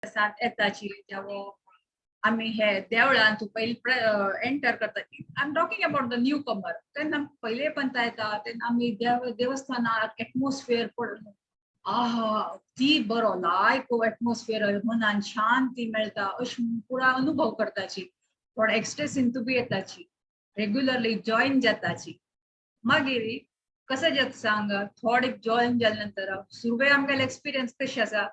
प्रोसेसांत येताची. जेवो आमी हे देवळान तूं पयलीं एंटर करता, I am talking about the newcomer, तेन्ना पयले पंता येता तेन्ना आमी देवस्थानार एटमॉस्फियर पळोवन, आहा, ती बरो लायक एटमॉस्फियर, मनान शांती मेळटा अशें पुरा अनुभव करताची. थोडे एक्स्टेसीन बी येताची, रेग्युलरली जॉईन जाताची. मागीर कशें जाता सांग, थोडे जॉईन जाल्या नंतर सुरवे आमगेले एक्सपिरियन्स कशी आसा,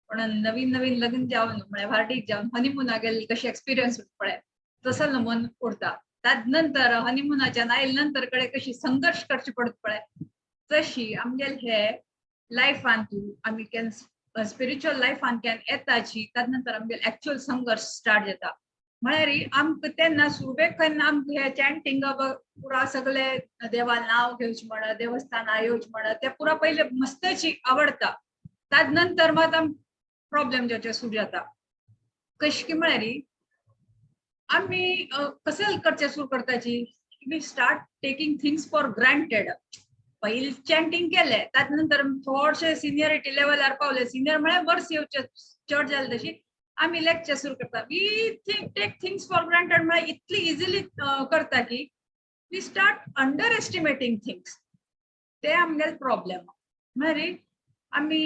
पण नवीन नवीन लग्न जावन, म्हळ्यार व्हार्टीक जावन हनीमुना गेल्ले कशे एक्सपिरियन्स पळय, तसो मन उरता. त्यात नंतर हनीमुनाच्यान आयले नंतर कडे कशी संघर्ष करचे पडत पळय, तशी आमगेले हे लायफान तूं आमी can spiritual लायफान can येताची, त्यात नंतर आमगेले एक्चुअल संघर्ष स्टार्ट जाता. म्हळ्यार आमकां तेन्ना सुरवेक केन्ना आमकां हे चॅन्टिंग पुरा सगळे देवा नाव घेवचें म्हण, देवस्थान येवचें म्हण, ते पुरा पयले मस्तची आवडटा. त्यात नंतर मात आम प्रॉब्लेम जावचे सुरू जाता. कशें की म्हळ्यार आमी कशें करचें सुरू करताची, we start taking things for granted. पयलीं चॅन्टिंग केलें, त्यात नंतर थोडशे सिनियरिटी लेवलार पावले, सिनियर म्हळ्यार वर्स येवचे चड जालें, तशी आमी लेक्चर सुरू करता. We think take things for granted, म्हळ्यार इतली इजिली करता की we start underestimating things. ते आमगेले प्रॉब्लेम. म्हळ्यार आमी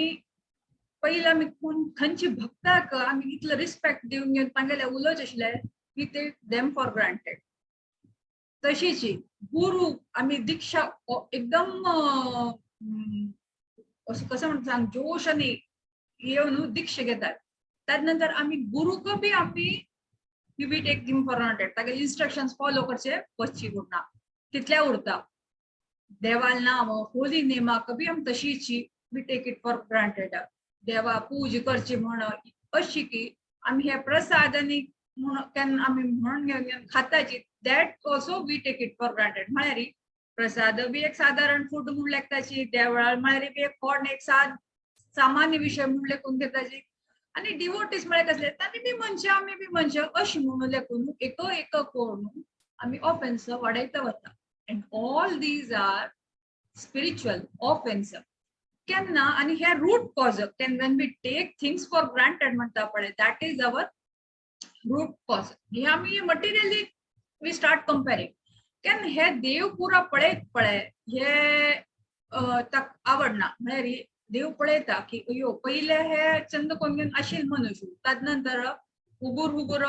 पयलीं आमी कोण खंयची भक्ताक आमी इतलो रिस्पेक्ट दिवन घेवन तांगेले उलोवचे आशिल्ले, we take them for granted. तशीच गुरु आमी दीक्षा एकदम असं कसं म्हणटा सांग, जोश आनी येवन दीक्षा घेतात. त्यात नंतर आमी गुरुक बी आमी we take him for granted. तागेले इन्स्ट्रक्शन्स फॉलो करचे वचची उरना, तितल्या उरता. देवाल नांव, होली नेमाक बी आमी तशीच we take it for granted. देवा पूज करची म्हण अशी की आमी हे प्रसाद आनी म्हण केन्ना आमी म्हणून घेवन घेवन खाताची, that also we take it for granted. म्हळ्यार प्रसाद बी एक सादारण फूड म्हूण लेखताची, देवळार म्हळ्यार बी एक कोण एक सामान्य विशय म्हूण लेखून घेताची आनी डिवोटीज म्हळ्यार कसले, तांणी बी मनशां, आमी बी मनशां अशें म्हणून लेखून एक एक करून आमी ऑफेन्स वाडयता वता. And all these are spiritual offence. केन्ना आनी हे रूट कॉज केन्ना, when we take things for granted म्हणटा पळय, that is our root cause. हे आमी मटेरियली we start comparing. केन्ना हे देव पुरा पळयत पळय, हे ताका आवडना. म्हळ्यार देव पळयता की अयो, पयले हे चंद कोण घेवन आशिल्ले मनुष्य, ताज नंतर हुगूर हुगूर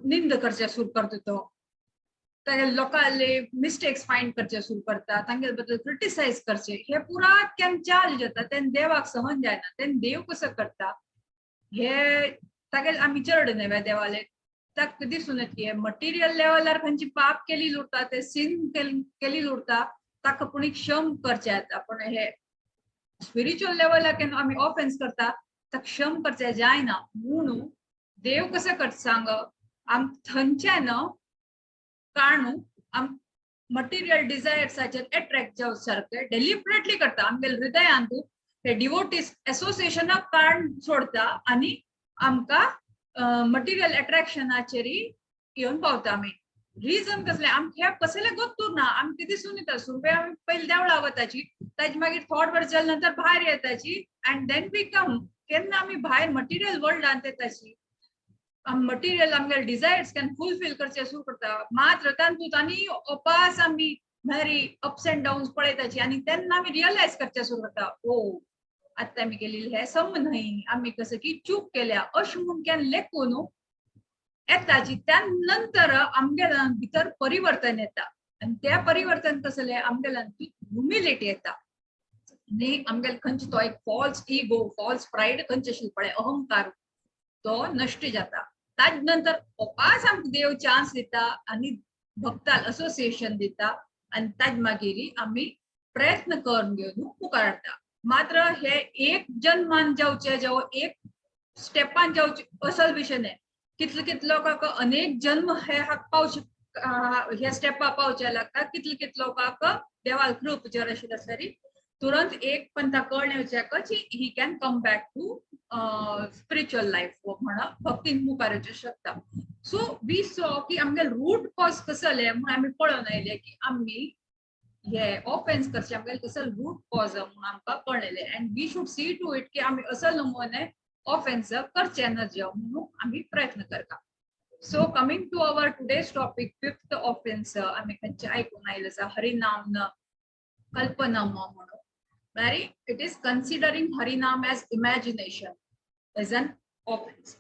निंद करचे सुरू करता तो, तागे लोकांले मिस्टेक्स फायंड करचे सुरू करता, तांगे बद्दल क्रिटिसायज करचे, हे पुरा केन्ना चाल जाता तेन्ना देवाक सहन जायना. तेन्ना देव कसो करता, हे तागेले आमी चड न्हय देवाले, ताका दिसून येता की मटेरियल लेवलार खंयची पाप केली उरता, ते सिन केली उरता, ताका कोणी क्षम करचे येता. पण हे स्पिरिच्युअल लेवलार केन्ना आमी ऑफेन्स करता, ताका क्षम करचे जायना. म्हणून देव कसो करता सांग, आम थंयच्यान काणू आम मटेरियल डिझायर्साचेर एट्रॅक्ट जावं सारकें डेलिबरेटली करता. आमगेले हृदयांत हे डिवोटीस एसोसिएशनाक काण सोडता आनी आमकां मटेरियल अट्रॅक्शनाचेर येवन पावता आमी. रिजन कसलें, आमकां हें कसलें गोत्तूर ना. आमकां दिसून येता, सुरवे आमी पयलीं देवळा वताची, ताजे मागीर थोड वर्स जाले नंतर भायर येताची, अँड then we come. केन्ना आमी भायर मटेरियल वर्ल्डांत येताची, मटेरियल आमगेले डिझायर्स can fulfil करचे सुरू करता. मात्र तातूंत आनी अपास आमी म्हळ्यार अप्स अँड डाउन्स पळयताची आनी तेन्ना आमी रियलायज करचे सुरू करता, ओ, आतां आमी केलेली हे सम न्हय, आमी कसं की चूक केल्या अशें म्हूण केन्ना लेखून येताची. त्या नंतर आमगेल्या भितर परिवर्तन येता आनी त्या परिवर्तन कसलें, आमगेल्या ह्युमिलिटी येता आनी आमगेले खंयचो तो एक फॉल्स इगो, फॉल्स प्रायड खंयचे आशिल्लो पळय, अहंकार, तो नश्ट जाता. ताज नंतर अपास आमकां देव चान्स दिता आनी भक्ताल असोसिएशन दिता आनी ताज मागीर आमी प्रयत्न करून घेवन मुखार हाडटा. मात्र हे एक जन्मान जावचे, जेव एक स्टेपान जावचे असल विशय न्हय. कितले कितले लोकांक अनेक जन्म हे हाका पावचे, ह्या स्टेपा पावचे लागता. कितले कितले लोकांक देवाल कृप जर आशिल्ले आसल्यार तुरंत एक पंथा कळ्ळें वच्याकच he can come back to spiritual life म्हण भक्तीन मुखार येवचें शकता. सो we saw की आमगे रूट कॉज कसले म्हूण आमी पळोवन आयले की आमी हे ऑफेन्स करचे आमगे कसले रूट कॉज म्हूण आमकां कळ्ळेलें, and we should see to it की आमी असल नमुने ऑफेन्स करचे न म्हणून आम्ही प्रयत्न करता. So coming to our today's topic, fifth offence आम्ही खंयचे आयकून आयले आसा, हरिनाम न कल्पना म्हणून. म्हळ्यार it is considering Harinam as imagination as an offence.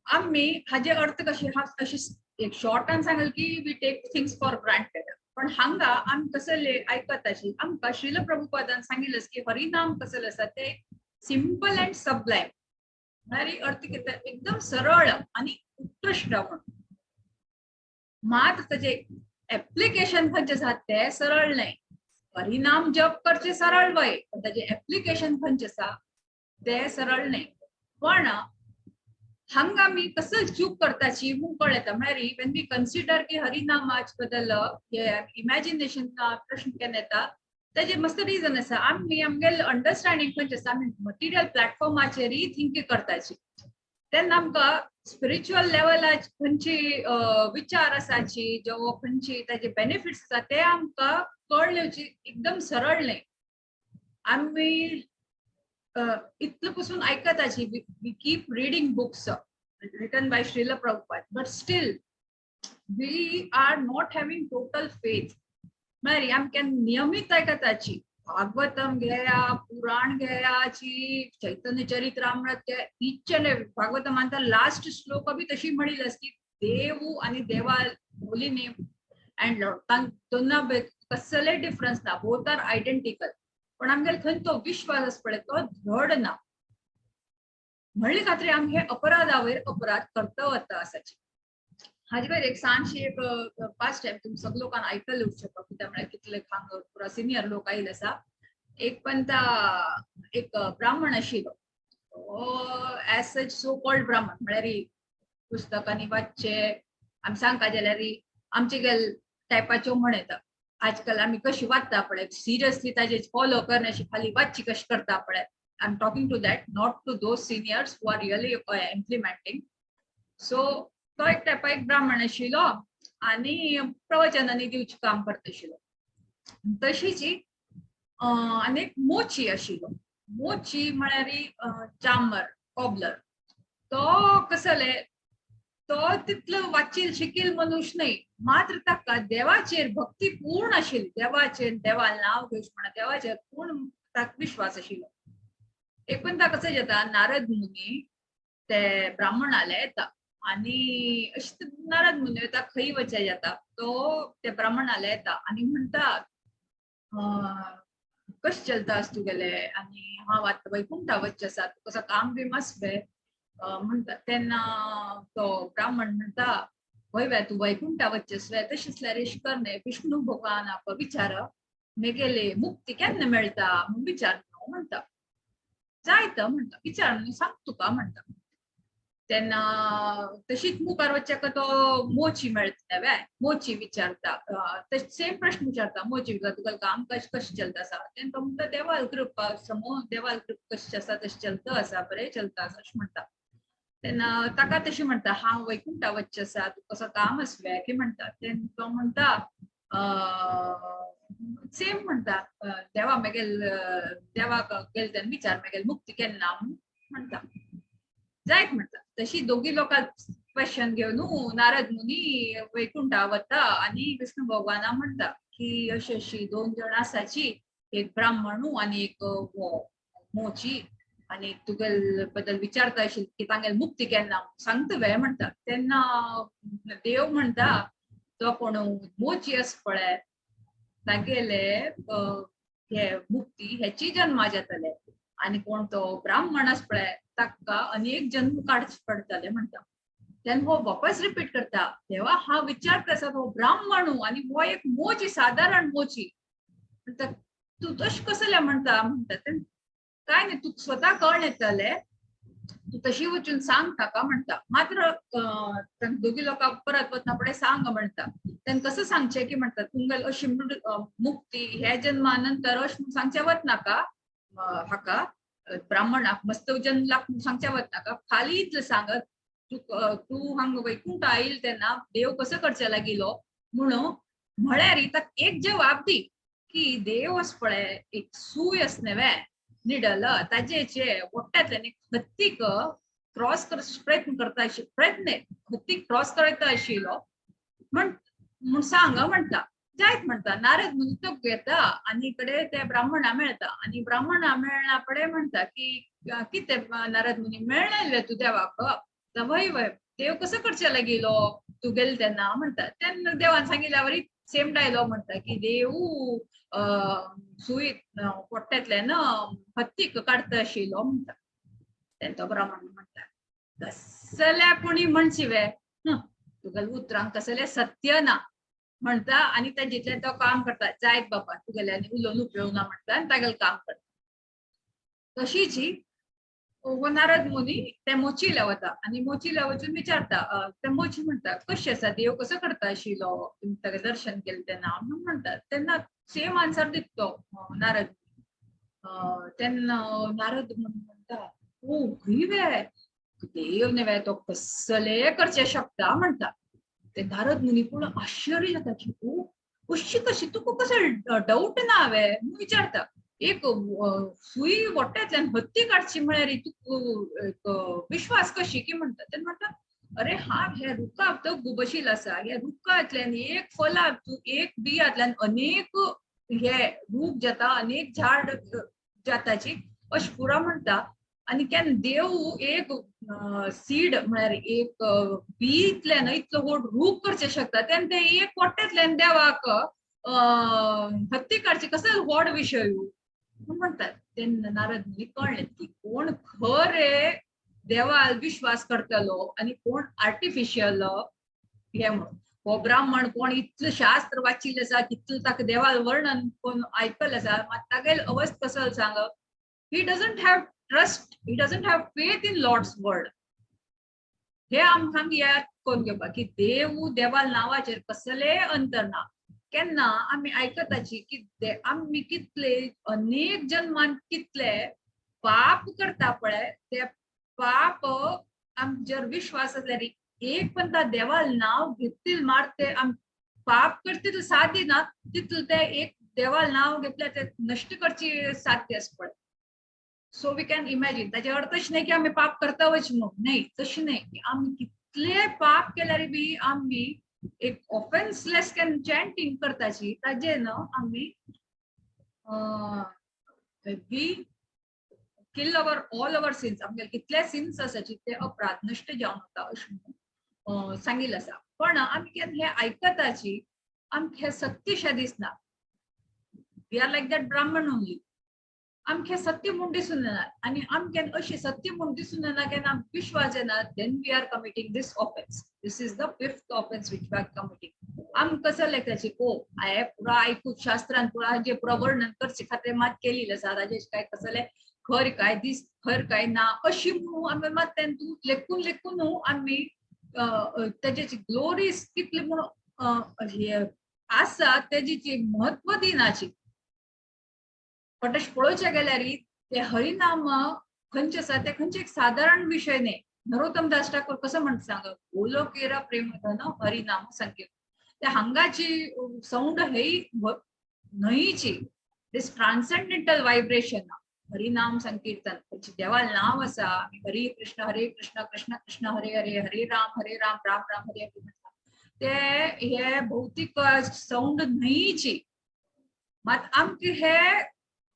आम्ही हाजे अर्थ कशे हा, अशी एक शॉर्टान सांगल की we take things for granted. पण हांगा आमी कसले आयकत आशी, आमकां श्रील प्रभुपादान सांगिल्लें की हरिनाम कसलें आसा ते सिंपल अँड सबलायम, म्हळ्यार अर्थ कितें, एकदम सरळ आणि उत्कृष्ट म्हणून. मात ताजे एप्लिकेशन खंयचें आसा ते सरळ न्हय. हरिनाम जप करचे सरळ वय, पण ताजे एप्लिकेशन खंयचें आसा ते सरळ न्हय. पण हांगा आमी कसं चूक करताची म्हूण कळटा. म्हळ्यार when we consider की हरिनामाच बद्दल हे इमॅजिनेशन प्रश्न केन्ना येता, ताजे मस्त रिजन आसा. आमी आमगेले अंडरस्टँडींग खंयचें आसा, आमी मटिरियल प्लॅटफॉर्माचेरय थिंक करताची, तेन्ना आमकां स्पिरिच्युअल लेवलाच खंयची विचार आसाची जो खंयची ताजे बेनिफिट्स आसा ते आमकां कळ्ळे एकदम सरळ न्हय. आमी इतले पसून आयकताची, we keep reading books written by Srila Prabhupada, but still we are not having total faith. म्हळ्यार आमकां नियमीत आयकताची, भागवतम घेया, पुराण घेयाची, चैतन्य चरित्रामृत घे, इच अँड भागवतमान तर लास्ट श्लोक बी तशी म्हणिल्ली आसा की देव आणि देवा होली नेम अँड लॉर्ड दोना कसले डिफरन्स ना, बोथ are identical. पण आमगेले खंय तो विश्वास आसा पळय तो धड ना. म्हणले खातीर आमी हे अपराधावयर अपराध करता वता आसाची. हाजे वयर एक ल्हानशी एक पास्ट टायम तुमी सगळे लोकांक आयकल्ले उरूंक शकता, कित्याक म्हळ्यार कितले हांगा पुरा सिनियर लोक आयिल्ले आसा. एक पंता एक ब्राह्मण आशिल्लो, एज सच सो कॉल्ड ब्राह्मण, म्हळ्यार पुस्तकांनी वाचचे आमी सांगता जाल्यार आमचे गेल टायपाच्यो म्हण येता. आजकाल आमी कशी वाचता पळय, सिरियसली ताजे फॉलो करण्याशी खाली वाचची कशी करता पळय. I am talking to that, not to those seniors who are really implementing. So तो एक टायपा एक ब्राह्मण आशिल्लो आनी प्रवचनांनी दिवचें काम करता आशिल्लो. तशीच आनी एक मोची आशिल्लो. मोची म्हळ्यार चामर, कॉबलर. तो कसले तो तितलो वाचील शिकील मनुष्य न्हय, मात्र ताका देवाचेर भक्ती पूर्ण आशिल्ली. देवाचेर, देवा नांव घेवचें म्हणा, देवाचेर पूर्ण ताका विश्वास आशिल्लो. एक पण ताका कसं जाता, नारद मुनी ते ब्राह्मणाले येता आणि अशें नारद मुनी येता, खंय वचे जाता तो ते ब्राह्मणाले येता आणि म्हणटा, कशें चलता आस तुगेले आणि हांव आतां वैकुंठा वचचें आसा, तुका कसो काम बी आसवे म्हणटा. तेन्ना तो ब्राह्मण म्हणटा, हय वे तूं वैकुंठा वचचें आसवे, तशें आसल्यार अशें कर न्हय, विष्णू भगवानाक विचार मेगेले मुक्ती केन्ना मेळटा म्हूण विचार म्हणटा. जायत म्हणटा, विचार न्हू सांग तुका म्हणटा. तेन्ना तशीच मुखार वचच्याक तो मोची मेळटा वे, मोची विचारता, सेम प्रश्न विचारता. मोची विचारता, तुका काम कशें कशें चलता आसा. तेन्ना तो म्हणटा, देवाल कृपा समो, देवाल कृपा कशें आसा तशें चलता आसा, बरें चलता आसा अशें म्हणटा. तेन्ना ताका तशें म्हणटा, हांव वैकुंठा वचचें आसा, तुका कसो काम आसलें की म्हणटा. तेन्ना तो म्हणटा, सेम म्हणटा, देवा मेगेल देवाक गेल तेन्ना विचार मेगेल मुक्ती केन्ना म्हणटा. जायत म्हणटा. तशी दोगी लोकां क्वेश्चन घेवन नारद मुनी वैकुंठा वता आनी विष्णू भगवाना म्हणटा की अशी अशी दोन जण आसाची, एक ब्राह्मणू आनी एक मोची, आनी तुगेल बद्दल विचारता आशिल्ली की तांगेल मुक्ती केन्ना सांगता वे म्हणटा. तेन्ना देव म्हणटा, तो कोण मोची आसा पळय तागेले हे मुक्ती हेची जन्मा जातले आनी कोण तो ब्राह्मण आसा पळय ताका अनेक जन्म काडचे पडटले म्हणटा. तेन्ना हो वापस रिपीट करता, देवा हा विचार आसा हो ब्राह्मणू आनी हो एक मोची, सादारण मोची म्हणटा, तूं तशें कसलें म्हणटा म्हणटा. तेन्ना काय न्ही, तूं स्वता कळ येतले, तूं तशी वचून सांग ताका म्हणटा. मात्र दोगी लोकांक परत वतना फुडें सांग म्हणटा. तेन्ना कसं सांगचें की म्हणटा, तुमगेल अशी मुक्ती ह्या जन्मा नंतर अशें म्हूण सांगचें वतनाका, हाका ब्राह्मणाक मस्त जन्म लाग म्हूण सांगचें वतनाका, खाली इतलें सांगत तूं हांगा वैकुंठ आयल तेन्ना देव कसो करचें लागिलो म्हणून म्हळ्यार ताका एक जवाब दी की देव आसा पळय एक सूय आसा न्हय निडल ताजेचे पोट्ट्यांतल्यान हत्तीक क्रॉस कर प्रयत्न करता, प्रयत्न हत्तीक क्रॉस करता आशिल्लो म्हण म्हूण सांग म्हणटा. जायत म्हणटा. नारद मुनी तो घेता आनी इकडे ते ब्राह्मणा मेळटा आनी ब्राह्मणा मेळना पडे म्हणटा की कितें नारद मुनी मेळ्ळें तूं देवाक? वय वय, देव कसो करचे लागेलो तूं गेले तेन्ना म्हणटा. तेन्ना देवान सांगिल्ल्या वरी सेम डायलॉग म्हणटा की देव सुई पोट्ट्यांतल्यान हत्तीक काडटा आशिल्लो म्हणटा. तेन्ना तो ब्राह्मण म्हणटा, कसल्या कोणी म्हणची वे, तुगेल्या उतरांक कसलें सत्य ना म्हणटा. आनी ताजेंतल्यान तो काम करता. जायत बाबा, तुगेल्यानी उलोवन उपयोग ना म्हणटा आनी तागेलें काम करता. तशीच हो नारद मुनी ते मोचीला वता आनी मोचीला वचून विचारता. ते मोची म्हणटा, कशें आसा, देव कसो करता आशिल्लो, तुमी ताका दर्शन केलें तेन्ना म्हणून म्हणटा. तेन्ना सेम आन्सर दिता तो नारद. तेन्ना नारद मुनी म्हणटा, ओ खंय वे, देव न्ही तो कसले करचें शकता म्हणटा. ते नारद मुनी पूण आश्चर्य जाता की ओ अशी कशी, तुका कसो डाऊट ना वे म्हणून विचारता. एक सुई वट्ट्यांतल्यान हत्ती काडची म्हळ्यार तुका एक विश्वास कशी की म्हणटा. तेन्ना म्हणटा, अरे हा, हे रुखाक तो गुबशील आसा, ह्या रुखांतल्यान एक फलां तूं एक बियांतल्यान अनेक हे रूख जाता, अनेक झाड जाताची अशें पुरा म्हणटा. आनी केन्ना देव एक सीड म्हळ्यार एक बींतल्यान इतलो व्हड रूख करचें शकता, तेन्ना ते एक पोट्ट्यांतल्यान देवाक हत्ती काडची कसो व्हड विशय म्हणटात. तेन्ना नारद मुनी कळ्ळें की कोण खरे देवार विश्वास करतलो आनी कोण आर्टिफिशियल हे म्हणून. हो ब्राह्मण कोण इतलें शास्त्र वाचिल्लें आसा, कितलें ताका देवाल वर्णन कोण आयकल्लें आसा, मात तागेली अवस्था कसो सांग. He doesn't have trust, he doesn't have faith in Lord's word. हे आमकां याद करून घेवपाक की देव देवाल नांवाचेर कसलेय अंतर ना. केन्ना आमी आयकताची की आमी कितले अनेक जन्मान कितले पाप करता पळय, ते पाप आम जर विश्वास आसल्यार एक पण त्या देवाल नाव घेतील मारते आम पाप करतील साध्य ना, तितले ते एक देवाल नाव घेतल्यार ते नश्ट करची साध्य आसा पळय. सो we can imagine, ताचे अर्थ अशें न्ही की आमी पाप करता वच म्हणून न्ही, तशें न्ही की आमी कितले पाप केल्यार बी आमी एक ऑफेन्सलेस can chanting करताची, ताजे न्हू आमी we kill our all our sins. आमगे कितले सिन्स आसाची ते अपराध नश्ट जावन वता अशें म्हणून सांगिल्लें आसा. पण आमी केन्ना हे आयकताची आमकां हें सत्यशें दिसना. We are like that Brahman only. आमकां हें सत्य म्हूण दिसून येना आनी आमकां अशें सत्य म्हूण दिसून येना केन्ना आमकां विश्वास येना, then we are committing this offence. This is the fifth offence which we are committing. आमकां कसो लेखताची, ओ हांवें पुरा आयकून शास्त्रान पुरा जे पुरा वर्णन करचे खातीर मात केलेलें आसा, ताजें काय कसलें खर काय दीस खर काय ना अशी म्हणून आमी मात तें लेखून लेखून आमी तेजे ग्लोरीज कितले म्हणून हे आसा तेजी म्हत्व दिनाची. पण तशें पळोवचें गेल्यार ते हरिनाम खंयचें आसा ते खंयचे एक सादारण विशय न्ही. नरोत्तम दास ठाकूर कसो म्हणटा सांग, गोलोकेर प्रेमधन हरिनाम संकीर्तन. ते हांगाची साऊंड हेय न्हंयची दिस ट्रान्सेंडेंटल व्हायब्रेशन हरिनाम संकीर्तन. देवा नाव आसा, आमी हरे कृष्ण हरे कृष्ण कृष्ण कृष्ण हरे हरे, हरे राम हरे राम राम राम हरे हरे म्हणटा, ते हे भौतीक साऊंड न्हंयची. मात आमकां हे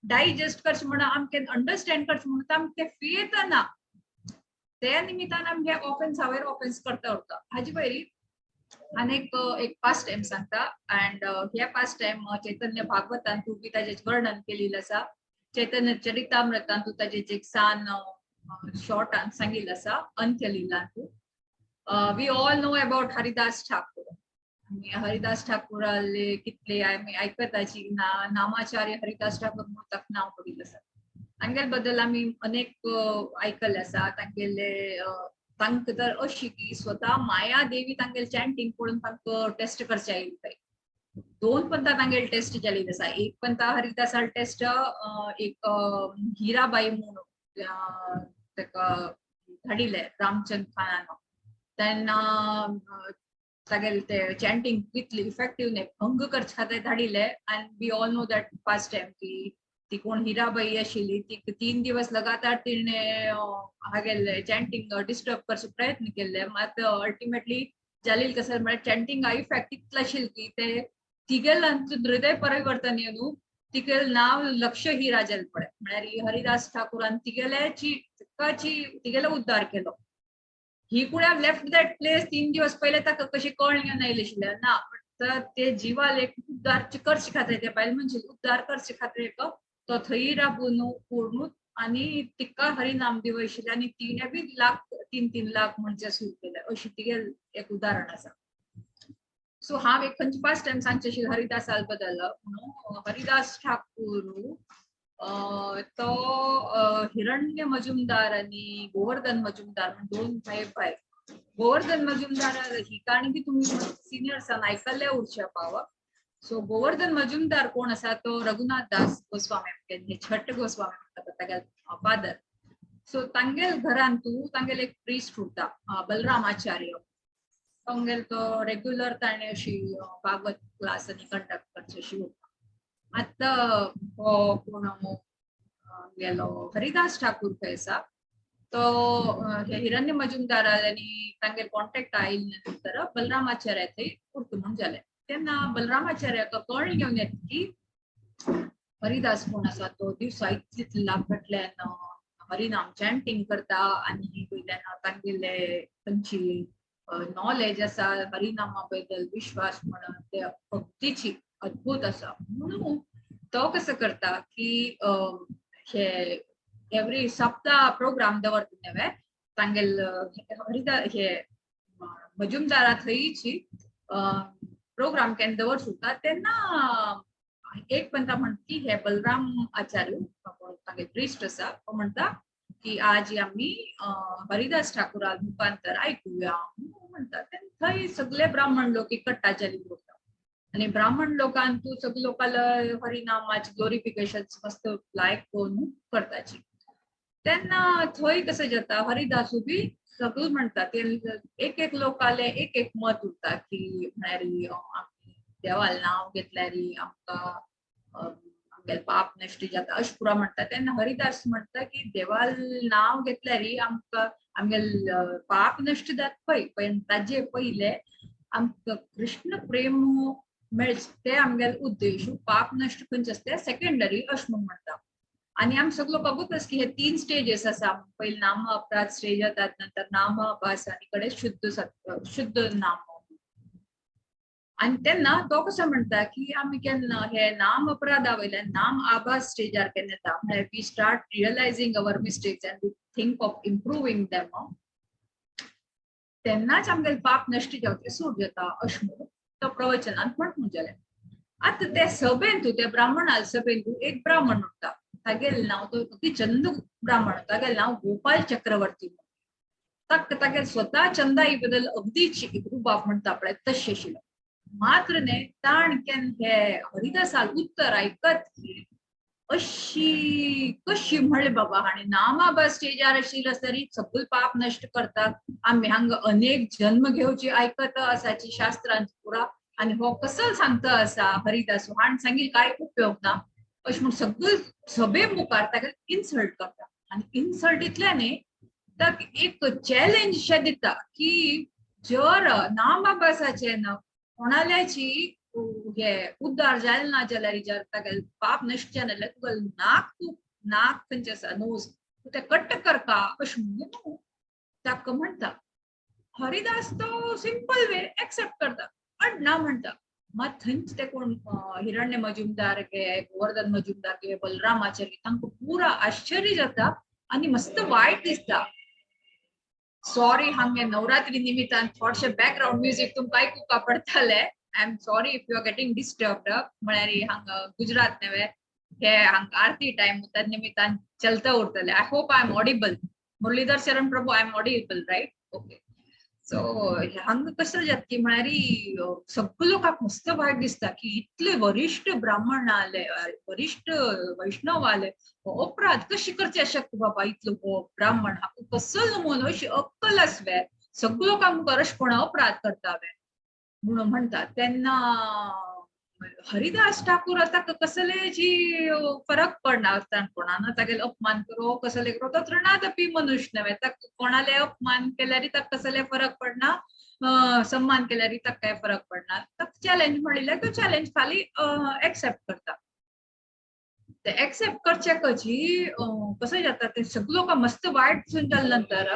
डायजेस्ट करचें म्हणून, आमकां अंडरस्टँड करचें म्हणून आमकां ते फेथ ना. त्या निमित्तान आमगे ऑफेन्स हावेर ऑफेन्स करता उरता. हाजे पयलीं आनीक एक पास टायम सांगता. अँड हे पास टायम चैतन्य भागवतान तूं बी ताजें वर्णन केलेलें आसा. चैतन्य चरितामृतान तूं ताजें एक सान शॉर्टान सांगिल्लें आसा अंत्यलिलान तूं. We all know about Haridas Thakur. आमी हरिदास ठाकूराले कितले आमी आयकताची ना, नामाचार्य हरिदास ठाकूर म्हणून ताका नांव पडिल्लें आसा. तांगेले बद्दल आमी अनेक आयकल्लें आसा. तांगेले तांकां तर अशी की स्वता माया देवी तांगेले चॅन्टींग पळोवन तांकां टेस्ट करचे आयली पळय. दोन पंथा तांगेले टेस्ट जालेली आसा. एक पंथा हरिदासाल टेस्ट, एक हिराबाई म्हणून ताका धाडिल्लें रामचंद खानान, तेन्ना तागेले ते चॅन्टींग कितली इफेक्टीव न्ही भंग करचे खातीर धाडिल्लें. And we all know that pastime की ती कोण हिराबाई आशिल्ली, ती 3 दिवस लगातार तिणे हागेले चॅन्टिंग डिस्टर्ब करचे प्रयत्न केल्ले. मात अल्टिमेटली जालील कसं म्हळ्यार चॅन्टिंग इफेक्ट इतलो आशिल्लो की ते तिगेल हृदय परिवर्तन येवन तिगेल नाव लक्ष हिरा जाल पळय. म्हळ्यार हरिदास ठाकूरान तिगेल्याची तिकाची तिगेलो उद्धार केलो. He could have left that place 3 दिवस पहिले. ताका कशी कळण घेवन आयले आशिल्ले ना, तर ते जिवाल एक उद्धार करचे खातीर, ते बायल मनशेक उद्धार करचे खातीर एक तो थंय राबून पूर्ण आणि तिका हरिनाम दिवयशिल्ले आनी तिणे बी लाख, 3-3 लाख म्हणजे सुरू केले. अशी तिगेल एक उदाहरण आसा. सो हांव एक खंयचे पास्ट टायम सांगचे आशिल्ले हरिदासाल बद्दल म्हणून. हरिदास ठाकूर तो हिरण्य मजुमदार आणि गोवर्धन मजुमदार म्हणून दोन भाई भाई. गोवर्धन मजुमदार ही काणी बी तुम्ही सिनियर्सान आयकल्ले उरच्या पाव. सो गोवर्धन मजुमदार कोण आसा? तो रघुनाथ दास गोस्वामी, हे छठ गोस्वामी म्हणटा तागेल फादर. सो तांगेल घरान तूं तांगेल एक प्रिस्ट उरता, बलराम आचार्य. तांगेल तो रेग्युलर ताणें अशी भागवत क्लास आनी कंडक्ट करची अशी उरता. आतां हो कोण गेलो हरिदास ठाकूर खंय आसा, तो हे हिरण्य मजुमदार आनी तांगेर कॉन्टेक्ट आयिल्ले नंतर बलरामाचार्य थंय उरता म्हूण जालें. तेन्ना बलरामाचार्याक कळण घेवन येता की हरिदास कोण आसा, तो दिवसा इतले इतले लाख फाटल्यान हरिनाम चॅन्टिंग करता आनी वयल्यान तांगेले खंयची नॉलेज आसा, हरिनामा बद्दल विश्वास म्हणून ते भक्तीची अद्भुत आसा. म्हणून तो कसो करता की हे एवरी सप्ताह प्रोग्राम दवरता नवे. तांगेल हरिदा हे मजुमदारा थंयची प्रोग्राम केन्ना दवर सुद्दां, तेन्ना एक पंता म्हणटा की हे बलराम आचार्य तांगे प्रिस्ट आसा, तो म्हणटा की आज आमी हरिदास ठाकूरा मुखांतर आयकुया म्हणटा. तेन्ना थंय सगळे ब्राह्मण लोक इकट्ठा जाल्ले उरता आणि ब्राह्मण लोकांत तूं सगळे लोकांला हरिनामाची ग्लोरिफिकेशन मस्त लायक करून करताची. तेन्ना थंय कसं जाता, हरिदासू बी सगळं म्हणटा. ते एक एक लोकाले एक एक मत उरता की म्हळ्यार आमी देवाल नांव घेतल्यार आमकां आमगेले पाप नश्ट जाता, अशें पुरा म्हणटा. तेन्ना हरिदास म्हणटा की देवाल नांव घेतल्यार आमकां आमगेले पाप नश्ट जाता पळय, पण ताजे पयले आमकां कृष्ण प्रेम मेळचे, ते आमगेले उद्देश. पाप नश्ट खंयचे आसता सेकंडरी, अशें म्हूण म्हणटा. आणि आम सगळो लोकांकूच की हे तीन स्टेजेस आसा. पयले नाम अपराध स्टेज येतात, नंतर नाम आभास आणि कडे शुद्ध शुद्ध नाम. आणि तेन्ना तो कसो म्हणटा की आमी केन्ना हे नाम अपराधा वयल्यान नाम आभास स्टेजार केन्ना येता, म्हळ्यार we start realizing our mistakes and we think of improving them, तेन्नाच आमगेले पाप नश्ट जावचे सूट जाता, अशें म्हणून तो प्रवचनात म्हण जालें. आतां ते सभेंतू, ते ब्राह्मणा सभेंतू एक ब्राह्मण उरता. तागेलें नांव, तो अगदी चंद ब्राह्मण, तागेलें नांव गोपाल चक्रवर्ती. ताका तागेल स्वतः चंदाई बद्दल अगदीच रुबाब म्हणटा पळय तशें आशिल्लें. मात्र न्ही, ताण केन्ना हे हरिदासाल उत्तर आयकत की अशी कशी म्हणले बाबा, आणि नामाबा स्टेजार आशिल्ले आसतरी सगळे पाप नश्ट करतात. आमी हांगा अनेक जन्म घेवची आयकत आसाची शास्त्रांत पुरा आणि हो कसो सांगता आसा हरिदास, हाण सांगील काय उपयोग ना, अशें म्हूण सगळे सभे मुखार ताका इन्सल्ट करता. आणि इन्सल्ट इतल्या न्ही, ताका एक चॅलेंज शें दिता की जर नामाभासाचे ना कोणाल्याची हे उद्धार जाले ना जाल्यार, जर तागेले पाप नश्ट जालें जाल्यार तुका नाक, तूं नाक खंयचें आसा, नोज, तूं तें कट्ट करता, अशें म्हणून ताका म्हणटा. हरिदास तो सिंपल वे एक्सेप्ट करता, अड ना म्हणटा. मात थंयच ते कोण हिरण्य मजुमदार गे, गोवर्धन मजुमदार गे, बलरामाचार्य, तांकां पुरा आश्चर्य जाता आनी मस्त वायट दिसता. सॉरी, हांगे नवरात्री निमित्तान थोडेशें बॅकग्रावंड म्युजीक तुमकां आयकुपा पडटलें. I am sorry if you are getting disturbed. म्हळ्यार हांगा गुजरात नव्हे, हे हांगा आरती टायम, त्या निमित्तान चलता उरतले. I hope I am audible. Muralidhar Sharan Prabhu, I am audible, right? Okay. So हांगा कसं जाता की म्हळ्यार सगळे लोकांक मस्त वायट दिसता की इतले वरिश्ठ ब्राह्मण आले, वरिश्ठ वैष्णव आले, हो अपराध कशी करचे शकता बाबा इतलो हो ब्राह्मण, हाका कसो नमून अशी अक्कल आसवे, सगळे लोकांक मुखार अशें कोण अपराध करता वे म्हणून म्हणटा. तेन्ना हरिदास ठाकूर ताका कसले जी फरक पडना, कोणान तागेले अपमान करो कसले करो, तो तृणादपी मनुष्य नव्हे, ताका कोणाले अपमान केल्यार ताका कसले फरक पडना, सम्मान केल्यार ताका काय फरक पडना. ताका चॅलेंज म्हणिल्ल्यार तो चॅलेंज खाली एक्सेप्ट करता. ते एक्सेप्ट करचे कशी कसं जाता ते सगळं लोक मस्त वायट दिसून जाले नंतर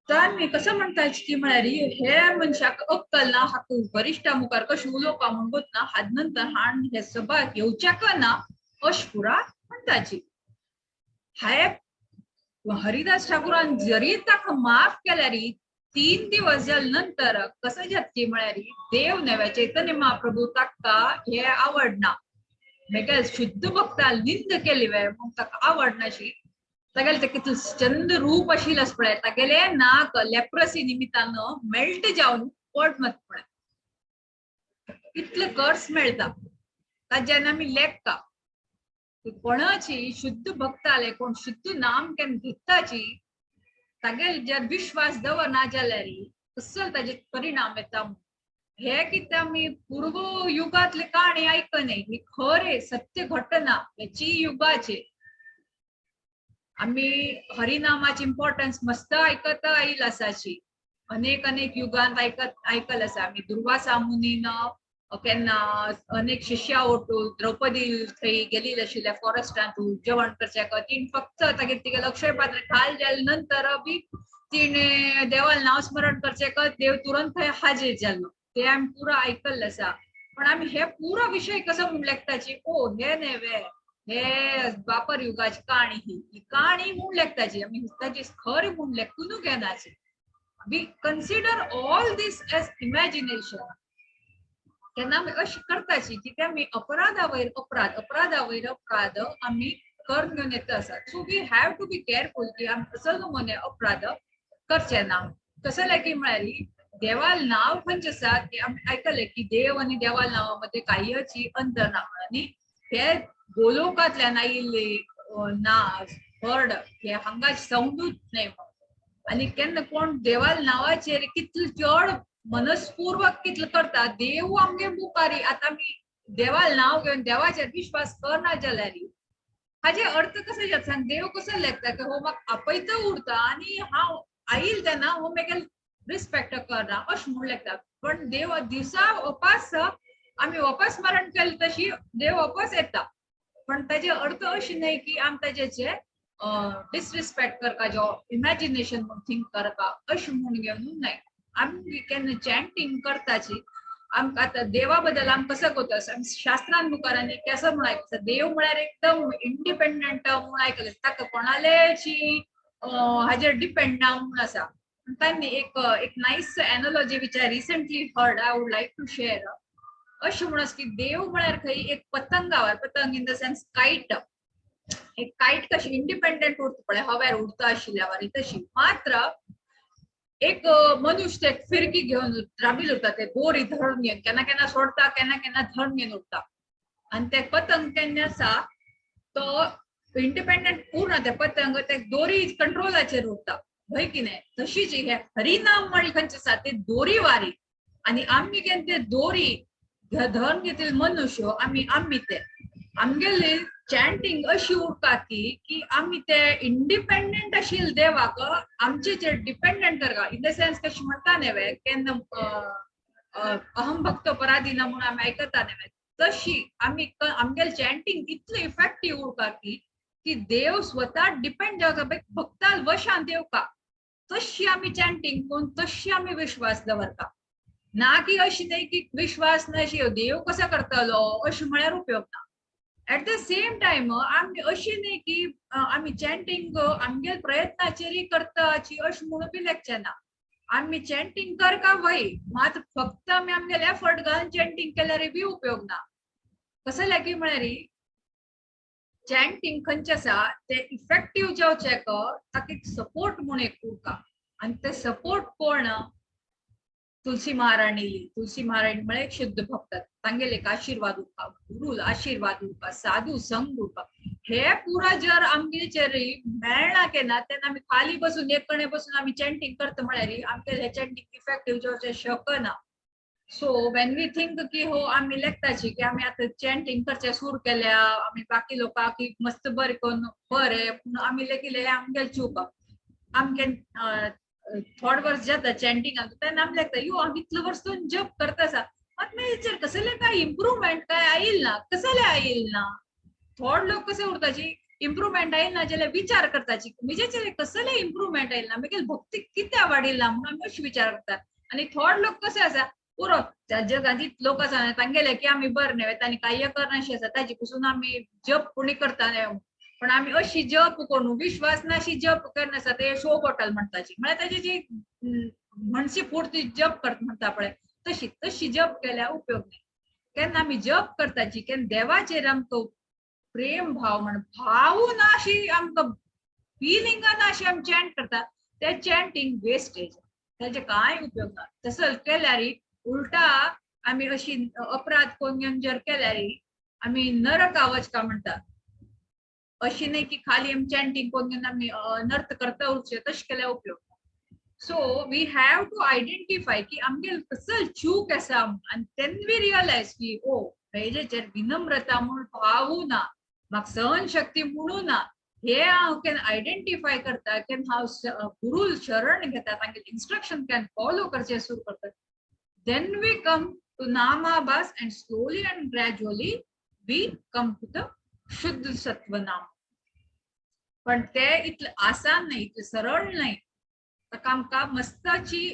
तांणी कसं म्हणटा की म्हळ्यार हे मनशाक अक्कल ना, हाका वरिश्ठा मुखार कशें उलोवपा म्हूण ना, हाज नंतर हाण हे सभाक येवच्याक ना अशें पुरा म्हणटाची. हाये हरिदास ठाकूरान जरी ताका माफ केल्यार 3 दिवस जाले नंतर कसं जातकी म्हळ्यार देव नव्या चैतन्य महाप्रभू ताका हे आवडना, मेगेल शुद्ध भक्ताल निंद केली वे म्हूण ताका आवडनाशी. तागेले ते कितलें चंद रूप आशिल्लें आसा पळय, तागेले नाक लेप्रसी निमित्तान मेल्ट जावन पड मत पळय, इतले कर्स मेळटा. ताज्यान आमी लेखता कोणाची शुद्ध भक्ताले कोण शुद्ध नाम केन्ना घेताची तागेले जर विश्वास दवरना जाल्यार कसलो ताजे परिणाम येता. हे कितें आमी पूर्व युगांतले काणी आयकनाय, ही खरे सत्य घटना हेची युगाचे. आमी हरिनामाची इम्पॉर्टन्स मस्त आयकत आयल आसाची, अनेक अनेक युगांत आयकल आसा. आमी दुर्वासा मुनीन केन्ना अनेक शिष्या ओटून द्रौपदी थंय गेली आशिल्ल्या फॉरेस्टांत जेवण करच्याक, तीण फक्त तागेर तिगे अक्षय पात्र खाल जाले नंतर बी तिणे देवाल नांव स्मरण करच्याक देव तुरंत थंय हाजीर जाल्लो, ते आमी पुरा आयकल्लें आसा. पण आमी हे पुरा विशय कसो म्हूण लेखताची, ओ हे न्हय हे द्वापर युगाची काणी, ही काणी म्हूण लेखताची आमी ताची खरी म्हूण लेखून घेनाची. We consider all this as imagination. केन्ना आमी अशें करताची की ते आमी अपराधा वयर अपराध, अपराधा वयर अपराध आमी करून घेवन येता आसा. So we have to be careful की आमी असो नमुने अपराध करचे ना. कसं की म्हळ्यार देवाल नाव खंयचें आसा की आमी आयकलें की देव आनी देवाल नांवा मदें कांयची अंतर ना म्हणून, आनी हे गोलोकांतल्यान आयिल्ले ना वर्ड हे हांगा सावंडूच न्हय. आनी केन्ना कोण देवाल नांवाचेर कितले चड मनस्पूर्वक कितले करता, देव आमगे मुखारी. आतां आमी देवाल नांव घेवन देवाचेर विश्वास करना जाल्यार हाजे अर्थ कसो जाता सांग? देव कसो लेखता की हो म्हाका आपयत उरता आनी हांव आयल तेन्ना हो मेगेल रिस्पेक्ट करना अशें म्हूण लेखता. पण देव दिसा वपास आमी वपास स्मरण केलें तशी देव वापस येता. पण ताजे अर्थ अशें न्हय की आमी ताजेचे डिसरिस्पेक्ट करपा, जो इमॅजिनेशन म्हूण थिंक करपा अशें म्हूण घेवन न्हय. आमी केन्ना चॅन्टींग करताची आमकां आतां देवा बद्दल आमी कसो करता, शास्त्रान मुखार आनी कसो म्हूण आयकता, देव म्हळ्यार एकदम इंडिपेंडंट म्हूण आयकलें, ताका कोणालेची हाजेर डिपेंड ना म्हूण आसा. तांणी एक एक nice analogy which I recently heard, I would like to share. अशें म्हूण आसा की देव म्हळ्यार खंय एक पतंगावर, पतंग इन the sense kite, एक कायट कशी इंडिपेंडंट उरता पळय हव्यार उडता आशिल्ल्या वरी तशी. मात्र एक मनुष्य एक फिरकी घेवन राबील उरता, ते दोरी धरून घेवन केन्ना केन्ना सोडता, केन्ना केन्ना धरून घेवन उरता. आनी ते पतंग केन्ना आसा तो इंडिपेंडंट उरना, ते पतंग ते दोरी कंट्रोलाचेर उरता, हय की न्हय? तशीच हे हरिनाम म्हळ्यार खंयचें आसा ते दोरी वारी, आनी आमी केन्ना ते दोरी धरून घेतले मनुष्य आमी आमी ते आमगेले चॅन्टींग अशी उरता की आमी ते इंडिपेंडंट आशिल्ले देवाक आमचेचेर डिपेंडंट करता. इन the sense कशें म्हणटा न्हय केन्ना अहम भक्त पराधीना म्हणून आमी आयकता न्हय, तशी आमी आमगेले चॅन्टींग इतलें इफेक्टीव उरता की देव स्वता डिपेंड जावता भक्ताल वशांत येवका, तशी आमी चॅन्टींग करून तशी आमी विश्वास दवरता. ना की अशी न्हय की विश्वास ना अशी देव कसो करतलो अशें म्हळ्यार उपयोग ना. एट the same time आमी अशी न्हय की आमी चॅन्टींग आमगेले प्रयत्नाचेरय करताची अशें म्हणून बी लेखचें ना. आमी चॅन्टींग करका वय, मात फक्त आमी आमगेले एफर्ट घालून चॅन्टींग केल्यार बी उपयोग ना. कसं की म्हळ्यार चॅन्टींग खंयचें आसा ते इफेक्टीव जावचें ताका एक सपोर्ट म्हूण एक उरता, आनी ते सपोर्ट कोण? तुलसी महाराणी. तुलसी महाराणी म्हळ्यार एक शुद्ध भक्त, तांगेले एक आशिर्वाद उरपा, गुरुल आशिर्वाद उरपा, साधू संग उरपा. हे पुरा जर आमगेचेर मेळना केन्ना तेन्ना आमी खाली बसून एक कडेन बसून आमी चॅन्टींग करता म्हळ्यार आमगेले हे चॅन्टींग इफेक्टीव जावचें शकना. सो when we think की हो, आमी लेखताची की आमी आतां चॅन्टिंग करचें सुरू केल्या, आमी बाकी लोकांक मस्त बरें करून बरें, पूण आमी लेगीत आमगेले चूक. आमगे थोडे वर्स जाता चॅन्टिंगाक, तेन्ना आमी लेखता, यो, आमी इतले वर्स जप करता आसा, मात मागीर कसले काय इम्प्रुवमेंट काय आयल ना, कसले आयल ना? थोडे लोक कसे उरताची, इम्प्रुवमेंट आयल ना जाल्यार विचार करताची, म्हजेचेर कसले इम्प्रुवमेंट आयल ना, मागीर भक्ती कित्याक वाडिल ना म्हणून आमी अशें विचार करता. आनी थोडे लोक कसे आसा, पुरो त्या जगांत इतले लोक आसा, तांगेले की आमी बरें न्हय, तांणी कांय करनाशें आसा, ताजे पसून आमी जप कोणी करता न्हय. पण आमी अशी जप करून विश्वास नाशी जप करनासा, ते शो बॉटल म्हणटाची, म्हळ्यार ताजी जी म्हणशी पुरती जप करत म्हणटा पळय, तशी तशी जप केल्यार उपयोग न्ही. केन्ना आमी जप करताची, केन्ना देवाचेर आमकां प्रेम भाव म्हण भाव ना अशी आमकां फिलिंगान अशी आमी चॅन्ट करता, ते चॅन्टिंग वेस्टेज, ताजे कांय उपयोग ना. तसो केल्यार उल्टा आमी अशी अपराध करून जर केल्यार आमी नरका वचका म्हणटा. अशी न्ही की खाली आमी चॅन्टिंग करून आमी अनर्थ करता उरचे, तशें केल्यार उपयोग. So we have to identify की आमगेल कसल चूक आसा आनी then we realise की ओ, हेजेचेर विनम्रता म्हूण भावू ना, म्हाका सहन शक्ती म्हणू ना, हे हांव केन्ना आयडेंटिफाय करता, केन्ना हांव गुरू शरण घेता, तांगे इन्स्ट्रक्शन केन्ना फॉलो करचें सुरू करता, then we come to namabhas and slowly and gradually we come to the शुद्ध सत्व नाम. पण ते इतलें आसान नाही, इतलें सरळ नाही. ताका आमकां मस्ताची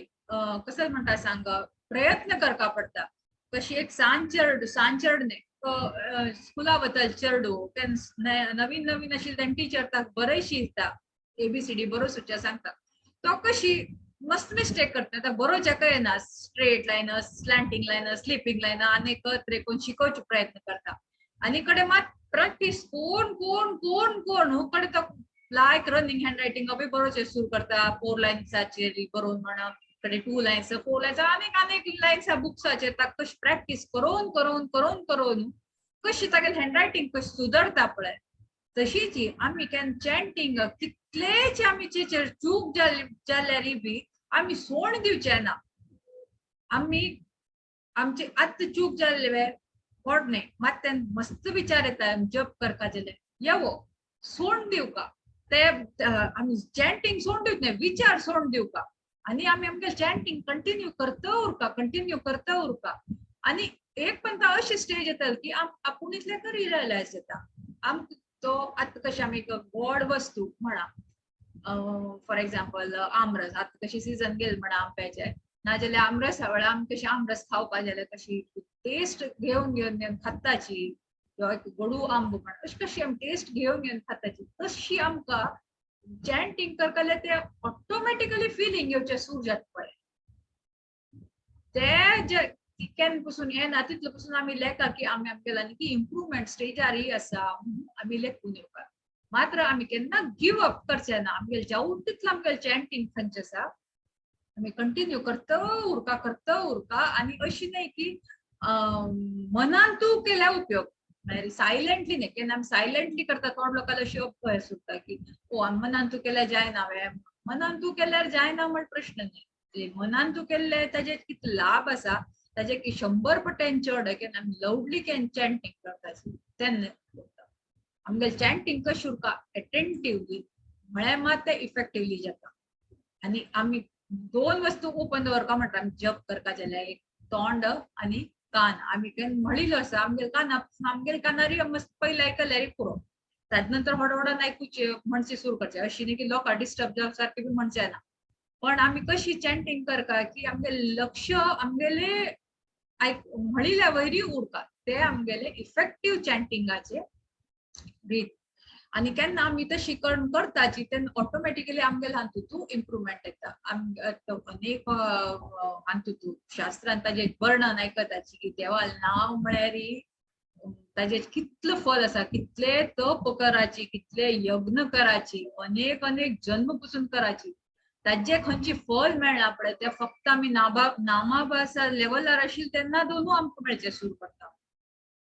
कसं म्हणटा सांग, प्रयत्न करपा पडटा. कशी एक सान चेरडू, सान चेरडू न्ही, स्कुला वता चेरडू, तेन्ना नवीन नवीन आशिल्लें तेन्ना टिचर ताका बरें शिकता, एबीसीडी बरो सुच्या सांगता, तो कशी मस्त मिस्टेक करता, ताका बरोवच्याक येना, straight line, slanting line, sleeping line आनी तरेकून शिकोवचो प्रयत्न करता. आनी कडे मात प्रॅक्टीस कोण कोण कोण कोण कडे तो लायक रनिंग हँड रायटिंग बी बरोवचें सुरू करता, फोर लायन्साचेर बरोवन म्हणा, कडे टू लायन्स, फोर लायन्स, अनेक अनेक लायन्स बुक्साचेर ताका कशी प्रॅक्टीस करून करून करून करून कशी तागेलें हँड रायटिंग कशी सुदरता पळय, तशीच आमी केन्ना चॅन्टिंग कितलेच आमी चूक जाल्यार बी आमी सोड दिवचे ना. आमी आमची आत्तां चूक जाल्ले व्हड न्ही, मात तेन्ना मस्त विचार येता जप करपा जाल्यार येवो, सोड दिवका ते, आमी चॅन्टिंग सोड दिवचे न्ही, विचार सोड दिवका आनी आमी आमगे चॅन्टिंग कंटिन्यू करता उरका, कंटिन्यू करता उरका. आनी एक पण अशी स्टेज येता की आपूण इतलें रियलायज जाता आमकां तो आतां कशें आमी गोड वस्तू म्हणा, फॉर एग्जाम्पल आमरस, आतां कशी सिजन गेल म्हणा आंब्याचे, नाजाल्यार आमरसा वेळार आमी कशी आमरस खावपा जाल्यार कशी टेस्ट घेवन घेवन घेवन खाताची, किंवा गोडू आंबो म्हण अशी कशी आमी टेस्ट घेवन घेवन खाताची, तशी आमकां चॅन्टिंग करतले ते ऑटोमॅटिकली फिलिंग येवचें सुरू जाता पळय. ते जे केन्ना पसून येना तितले पसून आमी लेखा की आमी आमगेल्यानी की इम्प्रुवमेंट स्टेजारय आसा, आमी लेखून येवपाक. मात्र आमी केन्ना गिव अप करचे ना. आमगेले जावन तितलें आमगेलें चॅन्टिंग खंयचें आसा आमी कंटिन्यू करता उरका, करता उरका. आनी अशी न्ही की मनान तूं केल्यार उपयोग, म्हळ्यार सायलेंटली न्ही. केन्ना आमी सायलेंटली करता, थोडे लोकांक अशी अभ्यास उरता की ओ, आमी मनान तूं केल्यार जायना वे. मनान तूं केल्यार जायना म्हण प्रश्न न्ही. मनान तूं केल्ले ताजे कितले लाभ आसा ताजे की 100 पटेन चड केन्ना आमी लावडली केन्ना चॅन्टिंग करता तेन्ना आमगेलें चॅन्टिंग कशें उरता एटेंटिवली म्हळ्यार मात तें इफेक्टिवली जाता. आनी आमी दोन वस्तू ओपन दवरपा म्हणटा आमी जप करपा जाल्यार, एक तोंड आनी कान. आमी केन्ना म्हणिल्लो आसा आमगेले काना, आमगेले कानारय मस्त पयलें आयकल्यार पुरो, ताजे नंतर व्हड व्हडान आयकुचें म्हणचें सुरू करचें. अशी न्ही की लोकांक डिस्टर्ब जावं सारकें बी म्हणचें ना, पण आमी कशी चॅन्टिंग करता की आमगेलें लक्ष आमगेले आयक म्हणिल्ल्या वयरी उरता, ते आमगेले इफेक्टीव चॅन्टिंगाचे रीत. आनी केन्ना आमी तशी करताची तेन्ना ऑटोमॅटिकली आमगेले हातूंत इम्प्रुवमेंट येता. अनेक हातूंत शास्त्रान ताजें वर्णन आयकताची की देवा नांव म्हळ्यार ताजे कितलो फल आसा, कितले तप कराची, कितले यज्ञ कराची, अनेक अनेक जन्म पसून कराची, ताजे खंयची फल मेळना पळय, ते फक्त आमी नामाभासा लेवलार आशिल्ले तेन्ना दोनू आमकां मेळचें सुरू करता.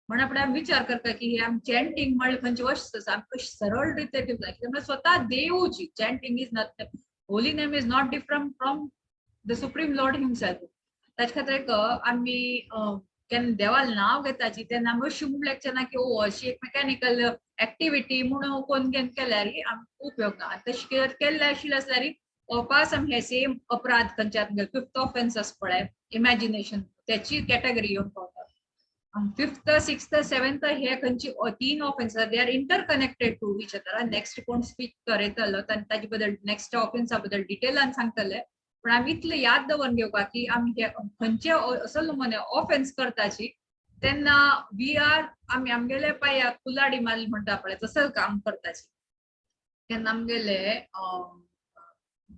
म्हण आपण आमी विचार करता की हे आमी चॅन्टिंग म्हणल्यार खंयची वस्त आसा, आमी कशी सरळ रिते दिवपाक जाय. कित्याक स्वता देवूची chanting is not, holy name is not different from the supreme lord himself. ताचे खातीर एक आमी केन्ना देवाल नांव घेताची तेन्ना आमी अशी म्हूण लेगचे ना की ओ अशी एक मेकॅनिकल एक्टिविटी म्हणून कोण केन्ना केल्यार आमकां उपयोग ना. तशें कितें केल्लें आशिल्लें आसल्यार वापस आमी हे सेम अपराध खंयच्या फिफ्थ ऑफेन्स आसा पळय, इमॅजिनेशन, त्याची कॅटेगरी येवन पावता. फिफ्थ, सिक्स्थ, सेव्हन्थ हे खंयची तीन offence, they are interconnected to each other. Next कोण स्पीक करयतलो ताजे बद्दल, नेक्स्ट ऑफेन्सा बद्दल डिटेलान सांगतले. पण आमी इतले याद दवरून घेवपा की आमी हे खंयचे असो नमुने ऑफेन्स करताची तेन्ना we are आमी आमगेले पांयाक कुलाडी मारली म्हणटा पळय, तसं काम करताची. तेन्ना आमगेले